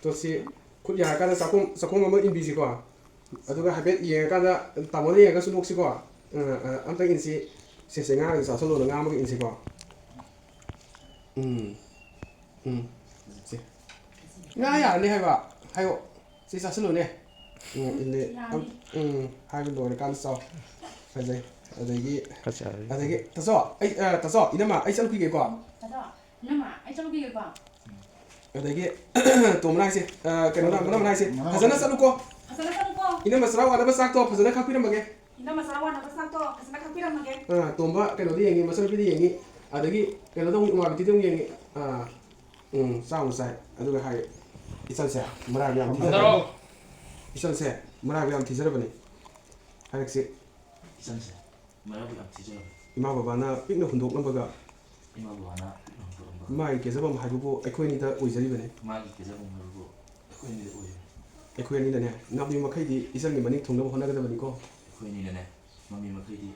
ꯇꯣ ꯁꯤ ꯈꯨꯠ ꯌꯥꯔꯀꯥꯟꯗ ꯆꯥꯛꯈꯣꯝ, ꯆꯥꯛꯈꯣꯝ ꯑꯃ ꯏꯟꯕꯤꯁꯤꯀꯣ꯫ ꯑꯗꯨꯒ ꯍꯥꯏꯐꯦꯠ ꯌꯦꯡꯉꯀꯥꯟꯗ, ꯇꯥꯃꯣꯗ ꯌꯦꯡꯉꯒꯁꯨ ꯅꯣꯛꯁꯤꯀꯣ꯫ ꯑ, ꯑ, ꯑꯝꯇ ꯏꯟꯁꯤ꯫ ꯁꯦ, ꯁꯦ, ꯉꯥ ꯑꯣꯏꯅ ꯆꯥꯁꯜꯂꯣꯅ ꯉꯥ ꯑꯃꯒ ꯏꯟꯁꯤꯀꯣ꯫ ꯎꯝ꯫ ꯎꯝ꯫ ꯁꯦ꯫ ꯉꯥ ꯌꯥꯔꯅꯤ ꯍꯥꯏꯕ꯫ ꯍꯥꯏꯌꯣ꯫ ꯁꯤ ꯆꯥꯁꯤꯜꯂꯨꯅꯦ꯫ ꯎꯝ, ꯏꯜꯂꯦ꯫ ꯌꯥꯅꯤ꯫ ꯎꯝ, ꯍꯥꯏꯕ ꯂꯣꯏꯔꯀꯥꯟꯗ ꯆꯥꯎ꯫ ꯐꯖꯩ꯫ ꯑꯗꯒꯤ, ꯐꯖꯔꯦ꯫ ꯑꯗꯒꯤ, ꯇꯥꯆꯧ, ꯑꯩ, ꯑ, ꯇꯥꯆꯧ, ꯏꯅꯝꯃ, ꯑꯩ ꯆꯠꯂꯨꯈꯤꯒꯦꯀꯣ꯫ ꯇꯥꯆꯧ, ꯏꯅꯝꯃ, ꯑꯩ ꯆꯠꯂꯨꯈꯤꯒꯦꯀꯣ꯫ ꯑꯗꯒꯤ, ꯇꯣꯝꯕꯅ ꯍꯥꯏꯁꯦ, ꯑ, ꯀꯩꯅꯣꯅ, ꯃꯅꯥꯎꯅ ꯍꯥꯏꯁꯦ, ꯃꯅꯥꯎ ꯐꯖꯅ ꯆꯠꯂꯨꯀꯣ꯫ ꯐꯖꯅ ꯆꯠꯂꯨꯀꯣ꯫ ꯏꯅꯝꯃ ꯆꯔꯥ ꯋꯥꯅꯕ ꯆꯥꯛꯇꯣ ꯐꯖꯅ ꯈꯥꯛꯄꯤꯔꯝꯃꯒꯦ꯫ ꯏꯅꯝꯃ ꯆꯔꯥ ꯋꯥꯅꯕ ꯆꯥꯛꯇꯣ ꯐꯖꯅ ꯈꯥꯛꯄꯤꯔꯝꯃꯒꯦ꯫ ꯑ, ꯇꯣꯝꯕ ꯀꯩꯅꯣꯗ ꯌꯦꯡꯉꯤ, ꯃꯆꯟꯅꯨꯄꯤꯗ ꯌꯦꯡꯉꯤ꯫ ꯑꯗꯒꯤ ꯀꯩꯅꯣꯗ ꯑꯃꯨꯛ, ꯏꯃꯥꯕꯤꯇꯤꯗ ꯑꯃꯨꯛ ꯌꯦꯡꯉꯤ꯫ ꯑ, ꯎꯝ, ꯆꯥꯛ ꯑꯃꯨꯛ ꯆꯥꯏ꯫ ꯑꯗꯨꯒ ꯍꯥꯏ, "ꯏꯆꯟꯁꯦ ꯃꯔꯥꯏꯕꯛ ꯌꯥꯝ ꯊꯤꯖꯔꯕꯅꯤ꯫ ꯍꯟꯊꯔꯣ꯫ ꯏꯆꯟꯁꯦ ꯃꯔꯥꯏꯕꯛ ꯌꯥꯝ ꯊꯤꯖꯔꯕꯅꯤ꯫ ꯍꯥꯏꯔꯛꯁꯤ꯫ ꯏꯆꯟꯁꯦ ꯃꯔꯥꯏꯕꯛ ꯌꯥꯝ ꯊꯤꯖꯔꯕꯅꯤ"꯫ ꯏꯃꯥ ꯕꯕꯥꯅ ꯄꯤꯛꯅ ꯍꯨꯟꯗꯣꯛꯂꯝꯕꯒ ꯏꯃꯥ ꯕꯕꯥꯅ ꯄꯤꯛꯅ ꯍꯨꯟꯗꯣꯛꯂꯝꯕꯒ ꯃꯥꯒꯤ ꯀꯦꯖꯐꯝ ꯍꯥꯏꯕꯕꯨ ꯑꯩꯈꯣꯏ ꯑꯅꯤꯗ ꯑꯣꯏꯖꯔꯤꯕꯅꯤ꯫ ꯃꯥꯒꯤ ꯀꯦꯖꯐꯝ ꯍꯥꯏꯕꯕꯨ ꯑꯩꯈꯣꯏ ꯑꯅꯤꯗ ꯑꯣꯏꯔꯤꯕꯅꯤ꯫ ꯑꯩꯈꯣꯏ ꯑꯅꯤꯅꯅꯦ, ꯉꯝꯃꯤ ꯃꯈꯩꯗꯤ ꯏꯆꯟꯒꯤ ꯃꯅꯤꯡ ꯊꯨꯡꯅꯕ ꯍꯣꯠꯅꯒꯗꯕꯅꯤꯀꯣ꯫ ꯑꯩꯈꯣꯏ ꯑꯅꯤꯅꯅꯦ, ꯉꯝꯃꯤ ꯃꯈꯩꯗꯤ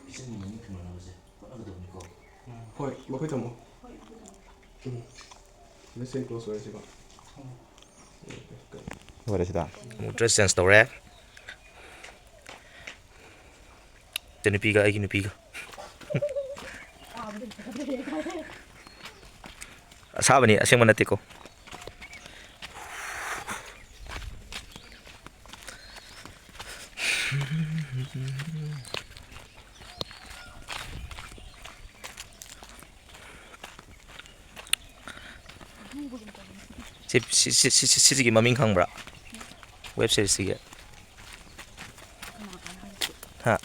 ꯏꯆꯟꯒꯤ ꯃꯅꯤꯡ ꯊꯨꯡꯅꯅꯕꯁꯦ ꯍꯣꯠꯅꯒꯗꯕꯅꯤꯀꯣ꯫ ꯍꯣꯏ, ꯃꯈꯣꯏ ꯊꯝꯃꯣ꯫ ꯎꯝ꯫ ꯁꯤꯗ ꯁꯦꯟ ꯀ꯭ꯂꯣꯁ ꯑꯣꯏꯔꯁꯤꯀꯣ꯫ ꯂꯣꯏꯔꯦ ꯁꯤꯗ꯫ ꯑꯃꯨꯛ ꯗ꯭ꯔꯦꯁ ꯆꯦꯟꯖ ꯇꯧꯔꯦ꯫ ꯏꯆꯟ ꯅꯨꯄꯤꯒ ꯑꯩꯒꯤ ꯅꯨꯄꯤꯒ꯫ ꯑꯁꯥꯕꯅꯤ, ꯑꯁꯦꯡꯕ ꯅꯠꯇꯦꯀꯣ꯫ ꯁꯤ, ꯁꯤ, ꯁꯤ, ꯁꯤ, ꯁꯤ, ꯁꯤꯒꯤ ꯃꯃꯤꯡ ꯈꯪꯕ꯭ꯔꯥ? ꯋꯦꯕ ꯁꯤꯔꯤꯁꯁꯤꯒꯤ? ꯍꯥ?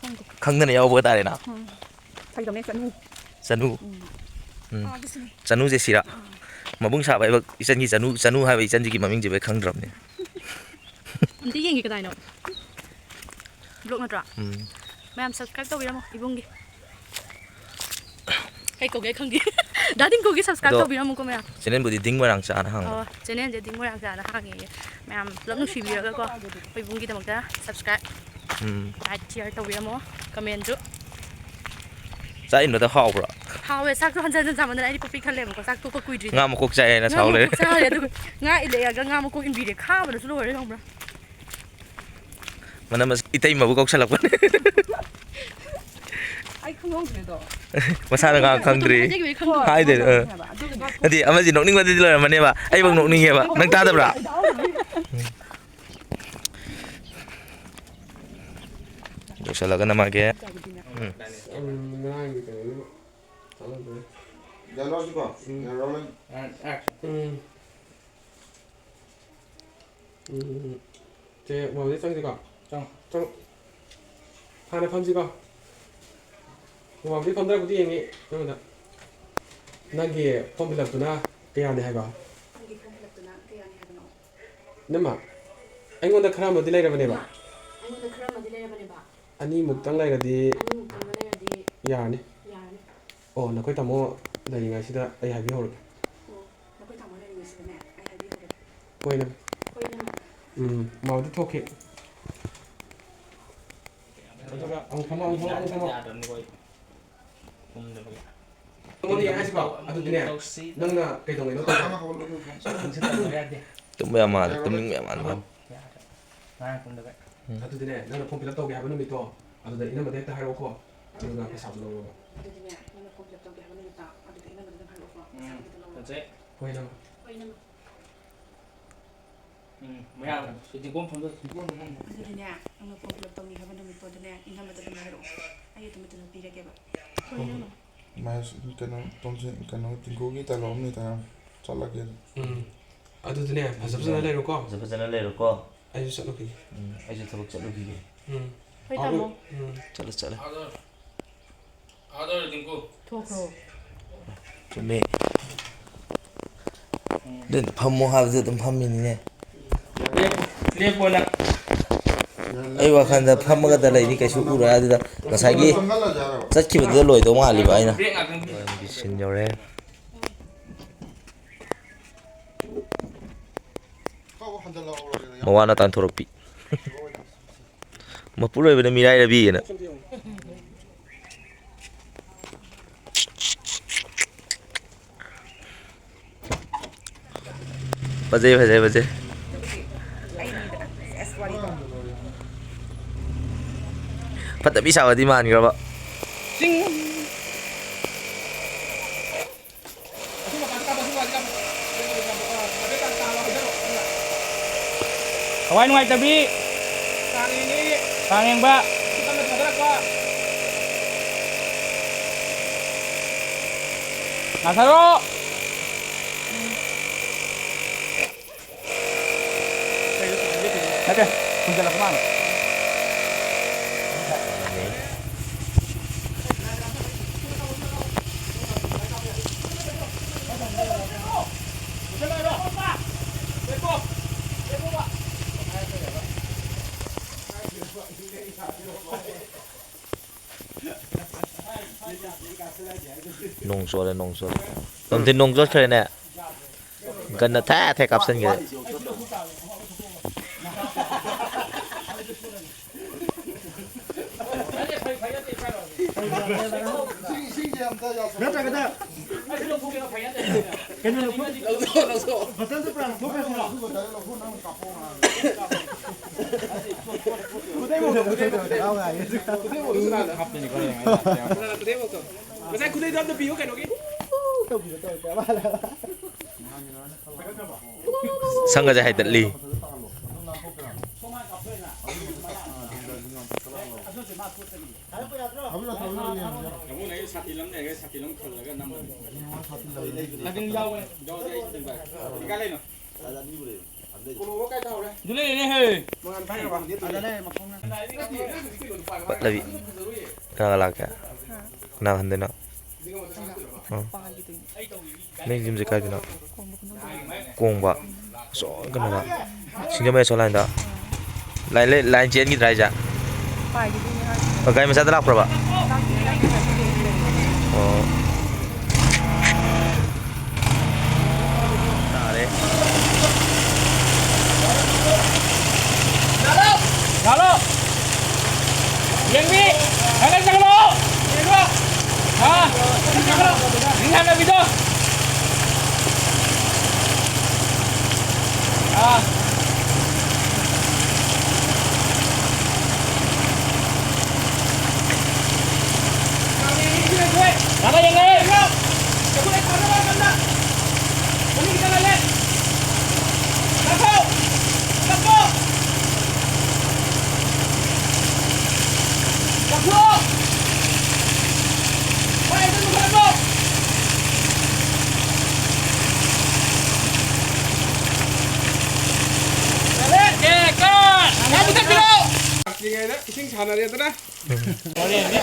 ꯈꯪꯗꯦ꯫ ꯈꯪꯗꯅ ꯌꯥꯎꯕ ꯇꯥꯔꯦꯅ? ꯎꯝ꯫ ꯐꯩꯗꯧꯅꯦ, ꯆꯅꯨ꯫ ꯆꯅꯨ? ꯎꯝ꯫ ꯎꯝ꯫ ꯑꯥ, ꯑꯗꯨꯁꯨꯅꯦ꯫ ꯆꯅꯨꯁꯦ ꯁꯤꯔꯥ? ꯑꯥ꯫ ꯃꯕꯨꯡ ꯁꯥꯕ ꯍꯥꯏꯕ ꯏꯆꯟꯒꯤ ꯆꯅꯨ, ꯆꯅꯨ ꯍꯥꯏꯕ ꯏꯆꯟꯁꯤꯒꯤ ꯃꯃꯤꯡꯁꯤꯕꯨ ꯑꯩ ꯈꯪꯗ꯭ꯔꯕꯅꯦ꯫ ꯑꯝꯇ ꯌꯦꯡꯒꯦ ꯀꯗꯥꯏꯅꯣ? ꯕ꯭ꯂꯣꯛ ꯅꯠꯇ꯭ꯔꯣ? ꯎꯝ꯫ ꯃꯌꯥꯝ subscribe ꯇꯧꯕꯤꯔꯝꯃꯣ ꯏꯕꯨꯡꯒꯤ꯫ ꯀꯩ ꯀꯧꯒꯦ ꯈꯪꯗꯦ꯫ ꯗꯥꯗꯤꯡ ꯀꯧꯒꯦ, subscribe ꯑꯗꯣ ꯇꯧꯕꯤꯔꯝꯃꯨꯀꯣ ꯃꯌꯥꯝ꯫ Channelꯕꯨꯗꯤ ꯗꯤꯡ ꯃꯣꯏꯔꯥꯡ ꯆꯥꯅ ꯍꯥꯡꯕꯅꯦ꯫ ꯑꯣ, channelꯁꯦ ꯗꯤꯡ ꯃꯣꯏꯔꯥꯡ ꯆꯥꯅ ꯍꯥꯡꯉꯦꯌꯦ꯫ ꯃꯌꯥꯝ ꯄꯨꯂꯞ ꯅꯨꯡꯁꯤꯕꯤꯔꯒꯀꯣ, ꯑꯩꯈꯣꯏ ꯏꯕꯨꯡꯒꯤꯗꯃꯛꯇ subscribe, ꯎꯝ꯫ Like, share ꯇꯧꯕꯤꯔꯝꯃꯣ, commentꯁꯨ꯫ ꯆꯥꯛ ꯏꯟꯕꯗ ꯍꯥꯎꯕ꯭ꯔꯣ? ꯍꯥꯎꯋꯦ, ꯆꯥꯛꯇꯣ ꯍꯟꯖꯟ ꯍꯟꯖꯟ ꯆꯥꯃꯟꯗꯅ ꯑꯩꯗꯤ ꯄꯨꯛ ꯄꯤꯛ ꯊꯜꯂꯦꯕꯀꯣ, ꯆꯥꯛ ꯇꯣꯛꯄ ꯀꯨꯏꯗ꯭ꯔꯤꯗ꯫ ꯉꯥ ꯃꯀꯣꯛ ꯆꯥꯏ ꯍꯥꯏꯅ ꯉꯥ ꯁꯥꯎ ꯂꯩꯔꯦ꯫ ꯃꯀꯣꯛ ꯆꯥꯔꯦ, ꯑꯗꯨꯒ ꯉꯥ ꯏꯜꯂꯛꯑꯒ ꯉꯥ ꯃꯀꯣꯛ ꯏꯟꯕꯤꯔꯦ, ꯈꯥꯕꯅꯁꯨ ꯂꯣꯏꯔꯦ ꯈꯪꯕ꯭ꯔꯥ? ꯃꯅꯝ ꯃꯁ-, ꯏꯇꯩꯃꯕꯨ ꯀꯧꯁꯜꯂꯛꯄꯅꯦ꯫ ꯑꯩ ꯈꯪꯍꯧꯗ꯭ꯔꯦꯗꯣ꯫ ꯃꯁꯥꯅ ꯉꯥꯡ ꯈꯪꯗ꯭ꯔꯤ꯫ ꯍꯥꯏꯖꯈꯤꯕꯩ ꯈꯪꯗ꯭ꯔꯤ꯫ ꯍꯥꯏꯗꯦ, ꯑ꯫ ꯍꯥꯏꯕ꯫ ꯑꯗꯨꯒꯤꯗꯣ ꯅꯠꯇꯦ, ꯑꯃꯁꯤ ꯅꯣꯛꯅꯤꯡꯕꯗꯗꯤ ꯂꯣꯏꯔꯝꯃꯅꯦꯕ꯫ ꯑꯩꯐꯧ ꯅꯣꯛꯅꯤꯡꯉꯦꯕ꯫ ꯅꯪ ꯇꯥꯗꯕ꯭ꯔꯥ? ꯎꯝ꯫ ꯌꯧꯁꯜꯂꯒꯅ ꯃꯥꯒꯤ꯫ ꯎꯝ꯫ ꯎꯝ, ꯉꯔꯥꯡꯒꯤ ꯀꯩꯅꯣꯗꯨ ꯆꯠꯂꯝꯗ꯭ꯔꯦ꯫ ꯎꯝ꯫ ꯎꯝ꯫ ꯎꯝ, ꯁꯦ, ꯃꯣꯝꯁꯦ ꯆꯪꯁꯤꯀꯣ꯫ ꯆꯪꯉꯣ꯫ ꯆꯪꯉꯣ꯫ ꯍꯥꯟꯅ ꯐꯝꯁꯤꯀꯣ꯫ ꯃꯣꯝꯁꯦ ꯐꯝꯊꯔꯛꯄꯗꯤ ꯌꯦꯡꯉꯤ ꯅꯉꯣꯟꯗ꯫ ꯅꯪꯒꯤ form fill upꯇꯨꯅ ꯀꯌꯥꯅꯤ ꯍꯥꯏꯕ? ꯅꯪꯒꯤ form fill upꯇꯨꯅ ꯀꯌꯥꯅꯤ ꯍꯥꯏꯕꯅꯣ? ꯏꯅꯝꯃ, ꯑꯩꯉꯣꯟꯗ ꯈꯔ ꯑꯃꯗꯤ ꯂꯩꯔꯕꯅꯦꯕ꯫ ꯏꯃꯥ, ꯑꯩꯉꯣꯟꯗ ꯈꯔ ꯑꯃꯗꯤ ꯂꯩꯔꯕꯅꯦꯕ꯫ ꯑꯅꯤꯃꯨꯛꯇꯪ ꯂꯩꯔꯗꯤ꯫ ꯑꯅꯤꯃꯨꯛꯇꯪꯒ ꯂꯩꯔꯗꯤ꯫ ꯌꯥꯔꯅꯤ꯫ ꯌꯥꯔꯅꯤ꯫ ꯑꯣ, ꯅꯈꯣꯏ ꯇꯥꯃꯣ ꯂꯩꯔꯤꯉꯩꯁꯤꯗ ꯑꯩ ꯍꯥꯏꯕꯤꯍꯧꯔꯒꯦ꯫ ꯑꯣ, ꯅꯈꯣꯏ ꯇꯥꯃꯣ ꯂꯩꯔꯤꯉꯩꯁꯤꯗꯅꯦ ꯑꯩ ꯍꯥꯏꯕꯤꯍꯧꯔꯒꯦ꯫ ꯍꯣꯏ, ꯏꯅꯝꯃ꯫ ꯍꯣꯏ, ꯏꯅꯝꯃ꯫ ꯎꯝ, ꯃꯥꯗꯤ ꯊꯣꯛꯈꯤ꯫ ꯑꯗꯨꯒ ꯑꯃꯨꯛ ꯐꯝꯃꯣ, ꯑꯃꯨꯛ ꯐꯝꯃꯣ, ꯑꯃꯨꯛ ꯐꯝꯃꯣ꯫ ꯌꯥꯗ꯭ꯔꯕꯅꯤꯀꯣ ꯑꯩ꯫ ꯀꯨꯝꯗꯕꯒꯤ꯫ ꯅꯪꯉꯣꯟꯗ ꯌꯦꯡ ꯍꯥꯏꯁꯤꯀꯣ? ꯑꯗꯨꯗꯤꯅꯦ, ꯇꯧꯁꯤ꯫ ꯅꯪꯅ ꯀꯩꯗꯧꯉꯩꯅꯣ ꯇꯧꯕ? ꯇꯨꯝꯕ ꯌꯥꯝ ꯃꯥꯜꯂꯦ, ꯇꯨꯝꯅꯤꯡꯕ ꯌꯥꯝ ꯃꯥꯜꯂꯦ꯫ ꯌꯥꯗ꯭ꯔꯦ꯫ ꯉꯔꯥꯡ ꯀꯨꯝꯗꯕꯩ꯫ ꯎꯝ꯫ ꯑꯗꯨꯗꯤꯅꯦ, ꯅꯪꯅ form fill up ꯇꯧꯒꯦ ꯍꯥꯏꯕ ꯅꯨꯃꯤꯠꯇꯣ, ꯑꯗꯨꯗ ꯏꯅꯝꯃꯗ ꯍꯦꯛꯇ ꯍꯥꯏꯔꯛꯑꯣꯀꯣ꯫ ꯑꯗꯨꯒ ꯄꯩꯁꯥꯗꯣ ꯂꯧꯔꯣꯕ꯫ ꯑꯗꯨꯗꯤꯅꯦ, ꯅꯪꯅ form fill up ꯇꯧꯒꯦ ꯍꯥꯏꯕ ꯅꯨꯃꯤꯠꯇꯣ, ꯑꯗꯨꯗ ꯏꯅꯝꯃꯗ ꯑꯗꯨꯝ ꯍꯥꯏꯔꯛꯑꯣꯀꯣ꯫ ꯎꯝ, ꯄꯩꯁꯥꯗꯣ ꯂꯧꯔꯣ꯫ ꯐꯖꯩ꯫ ꯍꯣꯏ, ꯏꯅꯝꯃ꯫ ꯍꯣꯏ, ꯏꯅꯝꯃ꯫ ꯎꯝ, ꯃꯌꯥꯝ ꯁꯤ ꯆꯤꯡꯒꯣꯝ ꯐꯝꯗꯣ, ꯆꯤꯡꯒꯣꯝ ꯐꯝꯗꯣ꯫ ꯑꯗꯨꯗꯤꯅꯦ, ꯅꯪꯅ form fill up ꯇꯧꯅꯤ ꯍꯥꯏꯕ ꯅꯨꯃꯤꯠꯇꯣ ꯑꯗꯨꯅꯦ, ꯏꯅꯝꯃꯗ ꯑꯗꯨꯝ ꯍꯥꯏꯔꯛꯑꯣ꯫ ꯑꯩ ꯑꯗꯨꯝ ꯑꯗꯨꯅ ꯄꯤꯔꯒꯦꯕ꯫ ꯍꯣꯏ, ꯏꯅꯝꯃ꯫ ꯃꯥꯏ ꯀꯩꯅꯣ, ꯇꯣꯝꯁꯤ, ꯀꯩꯅꯣ, ꯇꯤꯡꯀꯨꯒꯤ ꯇꯥꯂꯣꯞ ꯑꯃ ꯂꯩꯇ ꯉꯥꯏꯔꯝ-, ꯆꯠꯂꯒꯦ꯫ ꯎꯝ꯫ ꯑꯗꯨꯗꯤꯅꯦ, ꯐꯖ ꯐꯖꯅ ꯂꯩꯔꯣꯀꯣ꯫ ꯐꯖ ꯐꯖꯅ ꯂꯩꯔꯣꯀꯣ꯫ ꯑꯩꯁꯨ ꯆꯠꯂꯨꯈꯤꯒꯦ꯫ ꯎꯝ, ꯑꯩꯁꯨ ꯊꯕꯛ ꯆꯠꯂꯨꯈꯤꯒꯦ꯫ ꯎꯝ꯫ ꯍꯣꯏ, ꯇꯥꯃꯣ꯫ ꯎꯝ꯫ ꯆꯠꯂꯣ, ꯆꯠꯂꯣ꯫ ꯊꯣꯛꯈ꯭ꯔꯣ꯫ ꯆꯨꯝꯃꯦ꯫ ꯑꯗꯨꯅ ꯐꯝꯃꯣ ꯍꯥꯏꯕꯗꯨ ꯑꯗꯨꯝ ꯐꯝꯃꯤꯅꯤꯅꯦ꯫ ꯂꯦꯞꯄꯣ ꯅꯪ꯫ ꯑꯩ ꯋꯥꯈꯜꯗ ꯐꯝꯃꯒꯗ ꯂꯩꯅꯤ, ꯀꯩꯁꯨ ꯎꯔꯣꯏ꯫ ꯑꯗꯨꯗ ꯉꯁꯥꯏꯒꯤ ꯆꯠꯈꯤꯕꯗꯨꯗ ꯂꯣꯏꯗꯧ ꯃꯥꯜꯂꯤꯕ ꯑꯩꯅ꯫ ꯕ꯭ꯔꯦꯛ ꯉꯥꯛꯇꯪ ꯄꯤ꯫ ꯁꯤꯟ ꯌꯧꯔꯦ꯫ ꯃꯋꯥꯅ ꯇꯥꯟꯊꯣꯔꯛꯄꯤ꯫ ꯃꯄꯨꯔꯣꯏꯕꯅ ꯃꯤꯔꯥꯏꯔꯕꯤꯑꯅ꯫ ꯐꯖꯩ, ꯐꯖꯩ, ꯐꯖꯩ꯫ ꯐꯠꯇꯕꯤ ꯁꯥꯕꯗꯤ ꯃꯥꯟꯈ꯭ꯔꯕ꯫ ꯊꯋꯥꯏ ꯅꯨꯡꯉꯥꯏꯇꯕꯤ꯫ ꯀꯥꯡ ꯌꯦꯡꯕ꯫ ꯉꯥꯊꯔꯣ꯫ ꯅꯠꯇꯦ, ꯈꯨꯝꯖꯤꯜꯂꯛꯄ ꯃꯥꯜꯂꯦ꯫ ꯅꯣꯡ ꯆꯣꯠꯂꯦ, ꯅꯣꯡ ꯆꯣꯠꯂꯦ꯫ ꯇꯣꯝꯊꯤꯟ, ꯅꯣꯡ ꯆꯣꯠꯈ꯭ꯔꯦꯅꯦ꯫ ꯒꯟꯅ ꯊꯦꯠ ꯊꯦꯠ ꯀꯥꯞꯁꯤꯟꯈ꯭ꯔꯦ꯫ ꯅꯠꯇ꯭ꯔꯒꯅ ꯀꯩꯅꯣ ꯂꯧꯊꯣꯛ-, ꯕꯇꯜꯗꯣ ꯄꯨꯔꯥ ꯂꯧꯊꯣꯛꯈ꯭ꯔꯁꯤꯔꯣ? ꯈꯨꯗꯩꯃꯛꯇꯣ, ꯈꯨꯗꯩꯃꯛꯇꯣ꯫ ꯈꯨꯗꯩꯃꯛꯇꯣ ꯀꯅꯥꯅ? ꯀꯅꯥꯅ ꯈꯨꯗꯩꯃꯛꯇꯣ? ꯉꯁꯥꯏ ꯈꯨꯗꯩꯗꯣ ꯑꯝꯇ ꯄꯤꯌꯨ ꯀꯩꯅꯣꯒꯤ꯫ ꯁꯪꯒꯁꯦ ꯍꯥꯏꯗꯠꯂꯤ꯫ ꯅꯃꯨꯅ ꯑꯩ ꯁꯥꯇꯤꯟ ꯑꯃ ꯂꯩꯔꯒ ꯁꯥꯇꯤꯟ ꯑꯃ ꯈꯜꯂꯒ ꯅꯝꯕꯅꯤ꯫ ꯁꯥꯇꯤꯟ ꯌꯥꯎꯕꯅꯦ꯫ ꯌꯥꯎꯗꯦ ꯑꯩ ꯁꯥꯇꯤꯟ ꯄꯥꯏ꯫ ꯀꯥꯏ ꯂꯩꯅꯣ? ꯀꯣꯂꯣꯝ ꯀꯥꯏ ꯇꯥꯍꯧꯔꯦ? ꯑꯗꯨ ꯂꯩꯔꯦꯅꯦ ꯍꯦ꯫ ꯃꯉꯥꯜ ꯄꯥꯏꯈ꯭ꯔꯕ? ꯄꯠꯂꯕꯤ꯫ ꯀꯅꯥꯒ ꯂꯥꯛꯀꯦ? ꯀꯅꯥ ꯍꯟꯗꯣꯏꯅꯣ? ꯑꯣ꯫ ꯅꯣꯏ ꯌꯨꯝꯁꯦ ꯀꯥꯏꯗꯅꯣ? ꯀꯣꯡꯕ꯫ ꯑꯁꯣꯝ ꯀꯩꯅꯣꯗ꯫ ꯁꯤꯡꯖꯃꯩ ꯑꯁꯣꯝ ꯂꯥꯏꯟꯗ꯫ ꯂꯥꯏꯟ ꯂꯩ-, ꯂꯥꯏꯟ ꯆꯦꯟꯈꯤꯗ꯭ꯔꯥ ꯍꯥꯏꯁꯦ? ꯑꯣ, ꯒꯥꯔꯤ ꯃꯆꯥꯗ ꯂꯥꯛꯄ꯭ꯔꯕ? ꯑꯣ꯫ ꯇꯥꯔꯦ꯫ ꯂꯥꯛꯂꯣ! ꯌꯦꯡꯕꯤ! ꯍꯥꯏꯒꯠ ꯆꯠꯈꯠꯂꯣ! ꯌꯦꯡꯉꯣ! ꯑꯥ! ꯅꯤꯡꯍꯟꯅꯕꯤꯗꯣ! ꯑꯥ! ꯅꯥꯅ ꯌꯦꯡꯉꯦ! ꯃꯅꯤꯡ ꯈꯤꯇꯪ ꯍꯜꯂꯦ! ꯂꯥꯛꯈꯣ! ꯂꯥꯛꯈꯣ! ꯂꯥꯛꯈꯣ! ꯚꯥꯏ, ꯑꯗꯨ ꯃꯨꯊꯠꯂꯝꯃꯣ! ꯌꯥꯔꯦ! ꯉꯥ ꯃꯨꯊꯠꯄꯤꯔꯣ! ꯂꯥꯛꯇ꯭ꯔꯤꯉꯩꯗ ꯏꯁꯤꯡ ꯁꯥꯟꯅꯔꯦꯗꯅ꯫ ꯍꯣꯔꯦꯟꯗꯤ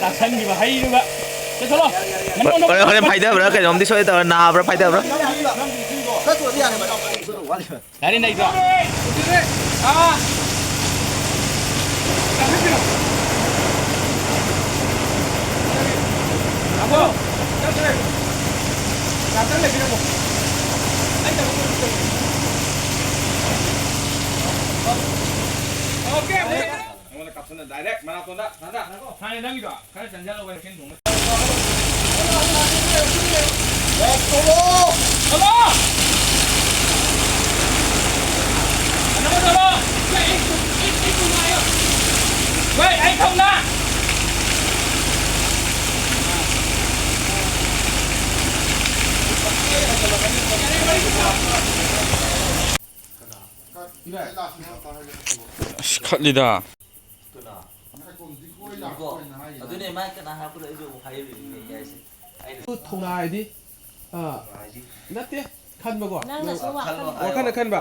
ꯆꯥꯁꯟꯈꯤꯕ ꯍꯩꯗꯨꯒ꯫ ꯆꯠꯊꯣꯛꯂꯣ꯫ ꯍꯣꯔꯦꯟ, ꯍꯣꯔꯦꯟ ꯐꯥꯏꯗꯕ꯭ꯔꯥ ꯀꯩꯅꯣꯝꯗꯤ ꯁꯣꯏ ꯇꯧꯔ, ꯅꯥꯕ꯭ꯔꯥ ꯐꯥꯏꯗꯕ꯭ꯔꯥ? ꯌꯥꯔꯦ, ꯅꯩꯗ꯭ꯔꯣ? ꯑꯥ꯫ ꯇꯥꯃꯣ꯫ ꯉꯥꯛꯇꯪ ꯂꯩꯕꯤꯔꯝꯃꯣ꯫ ꯑꯩ ꯊꯕꯛ ꯑꯃ ꯇꯧꯒꯦ꯫ ꯑꯣꯀꯦ꯫ ꯑꯩꯉꯣꯟꯗ ꯀꯥꯞꯁꯤꯟꯅ direct ꯃꯅꯥꯇꯣꯟꯗ꯫ ꯊꯥꯗ꯫ ꯊꯥꯗ ꯅꯪꯒꯤꯗꯣ ꯈꯔ ꯆꯪꯁꯤꯜꯂꯣ, ꯏꯁꯤꯡ ꯊꯣꯡꯕ꯫ ꯊꯣꯛꯂꯛꯑꯣ! ꯊꯣꯛꯂꯛꯑꯣ! ꯍꯣꯏ, ꯑꯩ ꯊꯧꯅꯥ! ꯑꯁ, ꯈꯠꯂꯤꯗ꯫ ꯀꯅꯥ? ꯉꯥꯏꯈꯣ, ꯑꯗꯨꯅꯦ, ꯃꯥꯏ ꯀꯅꯥ ꯍꯥꯏꯔꯛꯄꯗꯣ ꯑꯩꯁꯨ ꯑꯃꯨꯛ ꯍꯥꯏꯔꯤꯕꯅꯤꯅꯦ, ꯌꯥꯏꯁꯦ꯫ ꯑꯩꯅ ꯊꯧꯅꯥ ꯍꯥꯏꯗꯤ, ꯑꯥ, ꯍꯥꯏꯗꯤ? ꯅꯠꯇꯦ, ꯈꯟꯕꯀꯣ꯫ ꯅꯪꯅꯁꯨ ꯅꯪ ꯋꯥꯈꯜ ꯋꯥꯈꯜ ꯋꯥꯈꯜꯅ ꯈꯟꯕ꯫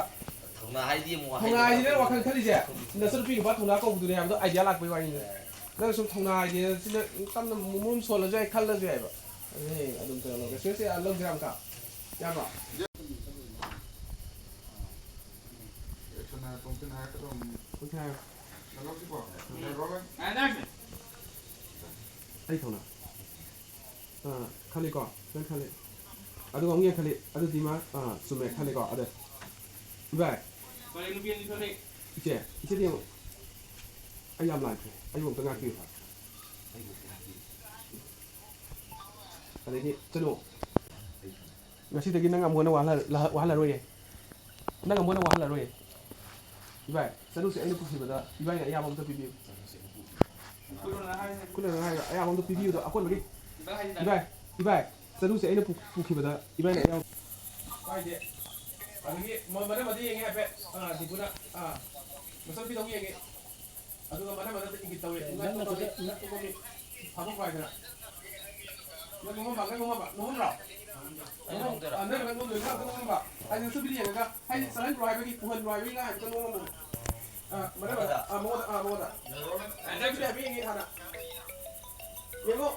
ꯊꯧꯅꯥ ꯍꯥꯏꯗꯤ ꯑꯃꯨꯛ ꯊꯧꯅꯥ ꯍꯥꯏꯗꯤ ꯅꯪ ꯋꯥꯈꯜ ꯈꯜꯂꯤꯁꯦ꯫ ꯅꯆꯟꯅꯨꯄꯤ ꯅꯨꯄꯥ ꯊꯧꯅꯥ ꯀꯧꯕꯗꯨꯅꯦ ꯍꯥꯏꯕꯗꯣ idea ꯂꯥꯛꯄꯩ ꯋꯥꯔꯤꯅꯤꯗ꯫ ꯑꯦ꯫ ꯅꯪ ꯁꯨꯝ ꯊꯧꯅꯥ ꯍꯥꯏꯗꯤ ꯁꯤꯅ ꯇꯞꯅ ꯃꯨꯝ ꯃꯨꯝ ꯁꯣꯜꯂꯁꯨ ꯌꯥꯏ, ꯈꯜꯂꯁꯨ ꯌꯥꯏꯕ꯫ ꯑꯗꯨꯅꯦ ꯑꯗꯨꯝ ꯇꯧꯔꯒ ꯁꯦ, ꯁꯦ, ꯂꯧꯁꯤꯔꯥ ꯑꯃꯨꯛꯀ? ꯌꯥꯕ꯭ꯔꯣ? ꯑꯦꯛꯁꯟ ꯍꯥꯏꯔ ꯇꯣꯝꯊꯤꯟ ꯍꯥꯏꯔꯛꯀꯗꯧꯕꯅꯤ꯫ ꯇꯣꯝꯊꯤꯟ ꯍꯥꯏꯔꯣ꯫ ꯅꯪ ꯂꯧꯁꯤꯀꯣ? ꯔꯣꯂꯤꯡ꯫ ꯑꯩ ꯊꯧꯅꯥ꯫ ꯑꯥ, ꯈꯜꯂꯤꯀꯣ? ꯅꯪ ꯈꯜꯂꯤ꯫ ꯑꯗꯨꯒ ꯑꯃꯨꯛ ꯌꯦꯡꯈꯠꯂꯤ꯫ ꯑꯗꯨꯗꯤ ꯃꯥ, ꯑꯥ, ꯆꯨꯝꯃꯦ ꯈꯜꯂꯤꯀꯣ? ꯑꯗ꯫ ꯏꯕꯥꯏ꯫ ꯏꯆꯦ, ꯏꯆꯦꯗꯤ ꯌꯦꯡꯉꯣ꯫ ꯑꯩ ꯌꯥꯝ ꯂꯥꯟꯈ꯭ꯔꯦ꯫ ꯑꯩꯕꯨ ꯑꯝꯇ ꯉꯥꯛꯄꯤꯌꯨ꯫ ꯑꯗꯒꯤ ꯆꯠꯂꯣ꯫ ꯉꯁꯤꯗꯒꯤ ꯅꯪ ꯑꯃꯨꯛ ꯍꯟꯅ ꯋꯥꯍꯜꯂ-, ꯋꯥꯍꯜꯂꯔꯣꯏꯌꯦ꯫ ꯅꯪ ꯑꯃꯨꯛ ꯍꯟꯅ ꯋꯥꯍꯜꯂꯔꯣꯏꯌꯦ꯫ ꯏꯕꯥꯏ, ꯆꯅꯨꯁꯦ ꯑꯩꯅ ꯄꯨꯈꯤꯕꯗ ꯏꯕꯥꯏꯅ ꯑꯌꯥꯕ ꯑꯝꯇ ꯄꯤꯕꯤꯌꯨ꯫ ꯈꯨꯂꯪ ꯍꯥꯏꯔꯣ, ꯑꯌꯥꯕ ꯑꯝꯇ ꯄꯤꯕꯤꯌꯨꯗꯣ ꯑꯀꯣꯟꯕꯒꯤ꯫ ꯏꯕꯥꯏ, ꯏꯕꯥꯏ, ꯆꯅꯨꯁꯦ ꯑꯩꯅ ꯄꯨ-, ꯄꯨꯈꯤꯕꯗ ꯏꯕꯥꯏꯅ ꯑꯌꯥꯕ꯫ ꯄꯥꯏꯗꯦ꯫ ꯑꯗꯒꯤ ꯃ-, ꯃꯅꯝ ꯑꯗꯨ ꯌꯦꯡꯉꯦ ꯍꯥꯏꯐꯦꯠ꯫ ꯑꯥ, ꯗꯤꯄꯨꯅ꯫ ꯑꯥ, ꯃꯆꯟꯅꯨꯄꯤꯗꯧ ꯌꯦꯡꯉꯦ꯫ ꯑꯗꯨꯒ ꯃꯅꯝ ꯃꯅꯝꯗ ꯏꯪꯒꯤꯠ ꯇꯧꯋꯦ꯫ ꯅꯪ ꯅꯠꯇꯨꯝꯕ ꯃꯤ, ꯅꯠꯇꯨꯝꯕ ꯃꯤ ꯐꯥꯗꯣꯛꯈ꯭ꯔꯣ ꯍꯥꯏꯗꯅ꯫ ꯅꯪ ꯅꯣꯡꯉꯝꯕ, ꯅꯪ ꯅꯣꯡꯉꯝꯕ꯫ ꯅꯣꯡꯉꯝ-, ꯑꯥ, ꯅꯪ, ꯅꯪ ꯅꯣꯡꯉꯝꯕ, ꯅꯪ ꯅꯣꯡꯉꯝꯕ꯫ ꯍꯥꯏꯗꯤ ꯅꯁꯨꯕꯤꯗ ꯌꯦꯡꯉꯒ, ꯍꯥꯏꯗꯤ ꯆꯠꯍꯟꯈ꯭ꯔꯣ ꯍꯥꯏꯕꯒꯤ, ꯄꯨꯍꯟꯈ꯭ꯔꯣ ꯍꯥꯏꯕꯒꯤ ꯉꯥ ꯍꯥꯏꯕꯗ ꯅꯣꯡꯉꯝꯕꯗꯣ꯫ ꯑꯥ, ꯃꯅꯝ ꯃꯅꯝ, ꯑꯥ, ꯃꯉꯣꯟꯗ, ꯑꯥ, ꯃꯉꯣꯟꯗ꯫ ꯅꯁꯨꯕꯤꯗ ꯍꯥꯏꯐꯦꯠ ꯌꯦꯡꯒꯦ ꯍꯥꯟꯅ꯫ ꯌꯦꯡꯉꯣ꯫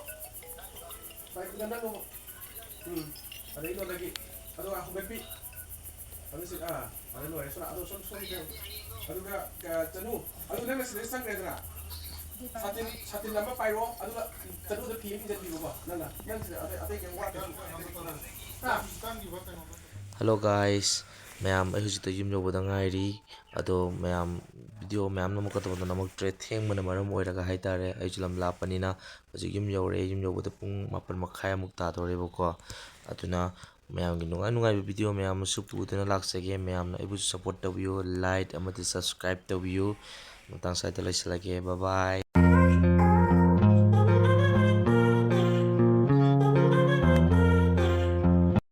ꯚꯥꯏ, ꯅꯪ ꯅꯣꯡꯉꯝꯕ꯫ ꯎꯝ꯫ ꯑꯗꯩ ꯅꯣꯟꯗꯒꯤ꯫ ꯑꯗꯨꯒ ꯍꯧꯒꯠꯄꯤ꯫ ꯑꯗꯨ ꯁꯤ, ꯑꯥ, ꯑꯗꯨ ꯂꯣꯏꯔꯦ꯫ ꯁꯣꯝ, ꯑꯗꯨ ꯁꯣꯝ, ꯁꯣꯝ ꯀꯩꯅꯣ꯫ ꯑꯗꯨꯒ, ꯑ, ꯆꯅꯨ꯫ ꯑꯗꯨ ꯅꯪꯅ ꯁꯤꯗ ꯆꯪꯈ꯭ꯔꯦꯗꯅ꯫ ꯁꯥꯇꯤꯟ ꯁꯥꯇꯤꯟ ꯑꯃ ꯄꯥꯏꯔꯣ, ꯑꯗꯨꯒ ꯆꯠꯂꯨꯗ ꯐꯤ ꯑꯃ ꯏꯟꯖꯟꯕꯤꯔꯣꯀꯣ ꯅꯪꯅ꯫ ꯅꯪꯁꯤꯗ ꯑꯇꯩ ꯑꯇꯩ ꯀꯩꯝ ꯋꯥꯠꯇꯦ꯫ Hello guys, ꯃꯌꯥꯝ ꯑꯩ ꯍꯧꯖꯤꯛꯇ ꯌꯨꯝ ꯌꯧꯕꯗ ꯉꯥꯏꯔꯤ꯫ ꯑꯗꯣ ꯃꯌꯥꯝ video ꯃꯌꯥꯝ ꯅꯝꯃꯛꯀꯗꯕꯗꯣ ꯅꯝꯃꯛꯇ꯭ꯔꯦ, ꯊꯦꯡꯕꯅ ꯃꯔꯝ ꯑꯣꯏꯔꯒ ꯍꯥꯏꯇꯥꯔꯦ꯫ ꯑꯩꯁꯨ ꯂꯝ ꯂꯥꯞꯄꯅꯤꯅ ꯍꯧꯖꯤꯛ ꯌꯨꯝ ꯌꯧꯔꯦ꯫ ꯌꯨꯝ ꯌꯧꯕꯗ ꯄꯨꯡ ꯃꯥꯄꯟ ꯃꯈꯥꯏꯃꯨꯛ ꯇꯥꯗꯧꯔꯦꯕꯀꯣ꯫ ꯑꯗꯨꯅ ꯃꯌꯥꯝꯒꯤ ꯅꯨꯡꯉꯥꯏ ꯅꯨꯡꯉꯥꯏꯕ video ꯃꯌꯥꯝ ꯑꯃꯁꯨ ꯄꯨꯗꯨꯅ ꯂꯥꯛꯆꯒꯦ꯫ ꯃꯌꯥꯝꯅ ꯑꯩꯕꯨꯁꯨ support ꯇꯧꯕꯤꯌꯨ, like ꯑꯃꯗꯤ subscribe ꯇꯧꯕꯤꯌꯨ꯫ ꯃꯇꯥꯡ ꯁ꯭ꯋꯥꯏꯗ ꯂꯣꯏꯁꯤꯜꯂꯒꯦ꯫ Bye bye꯫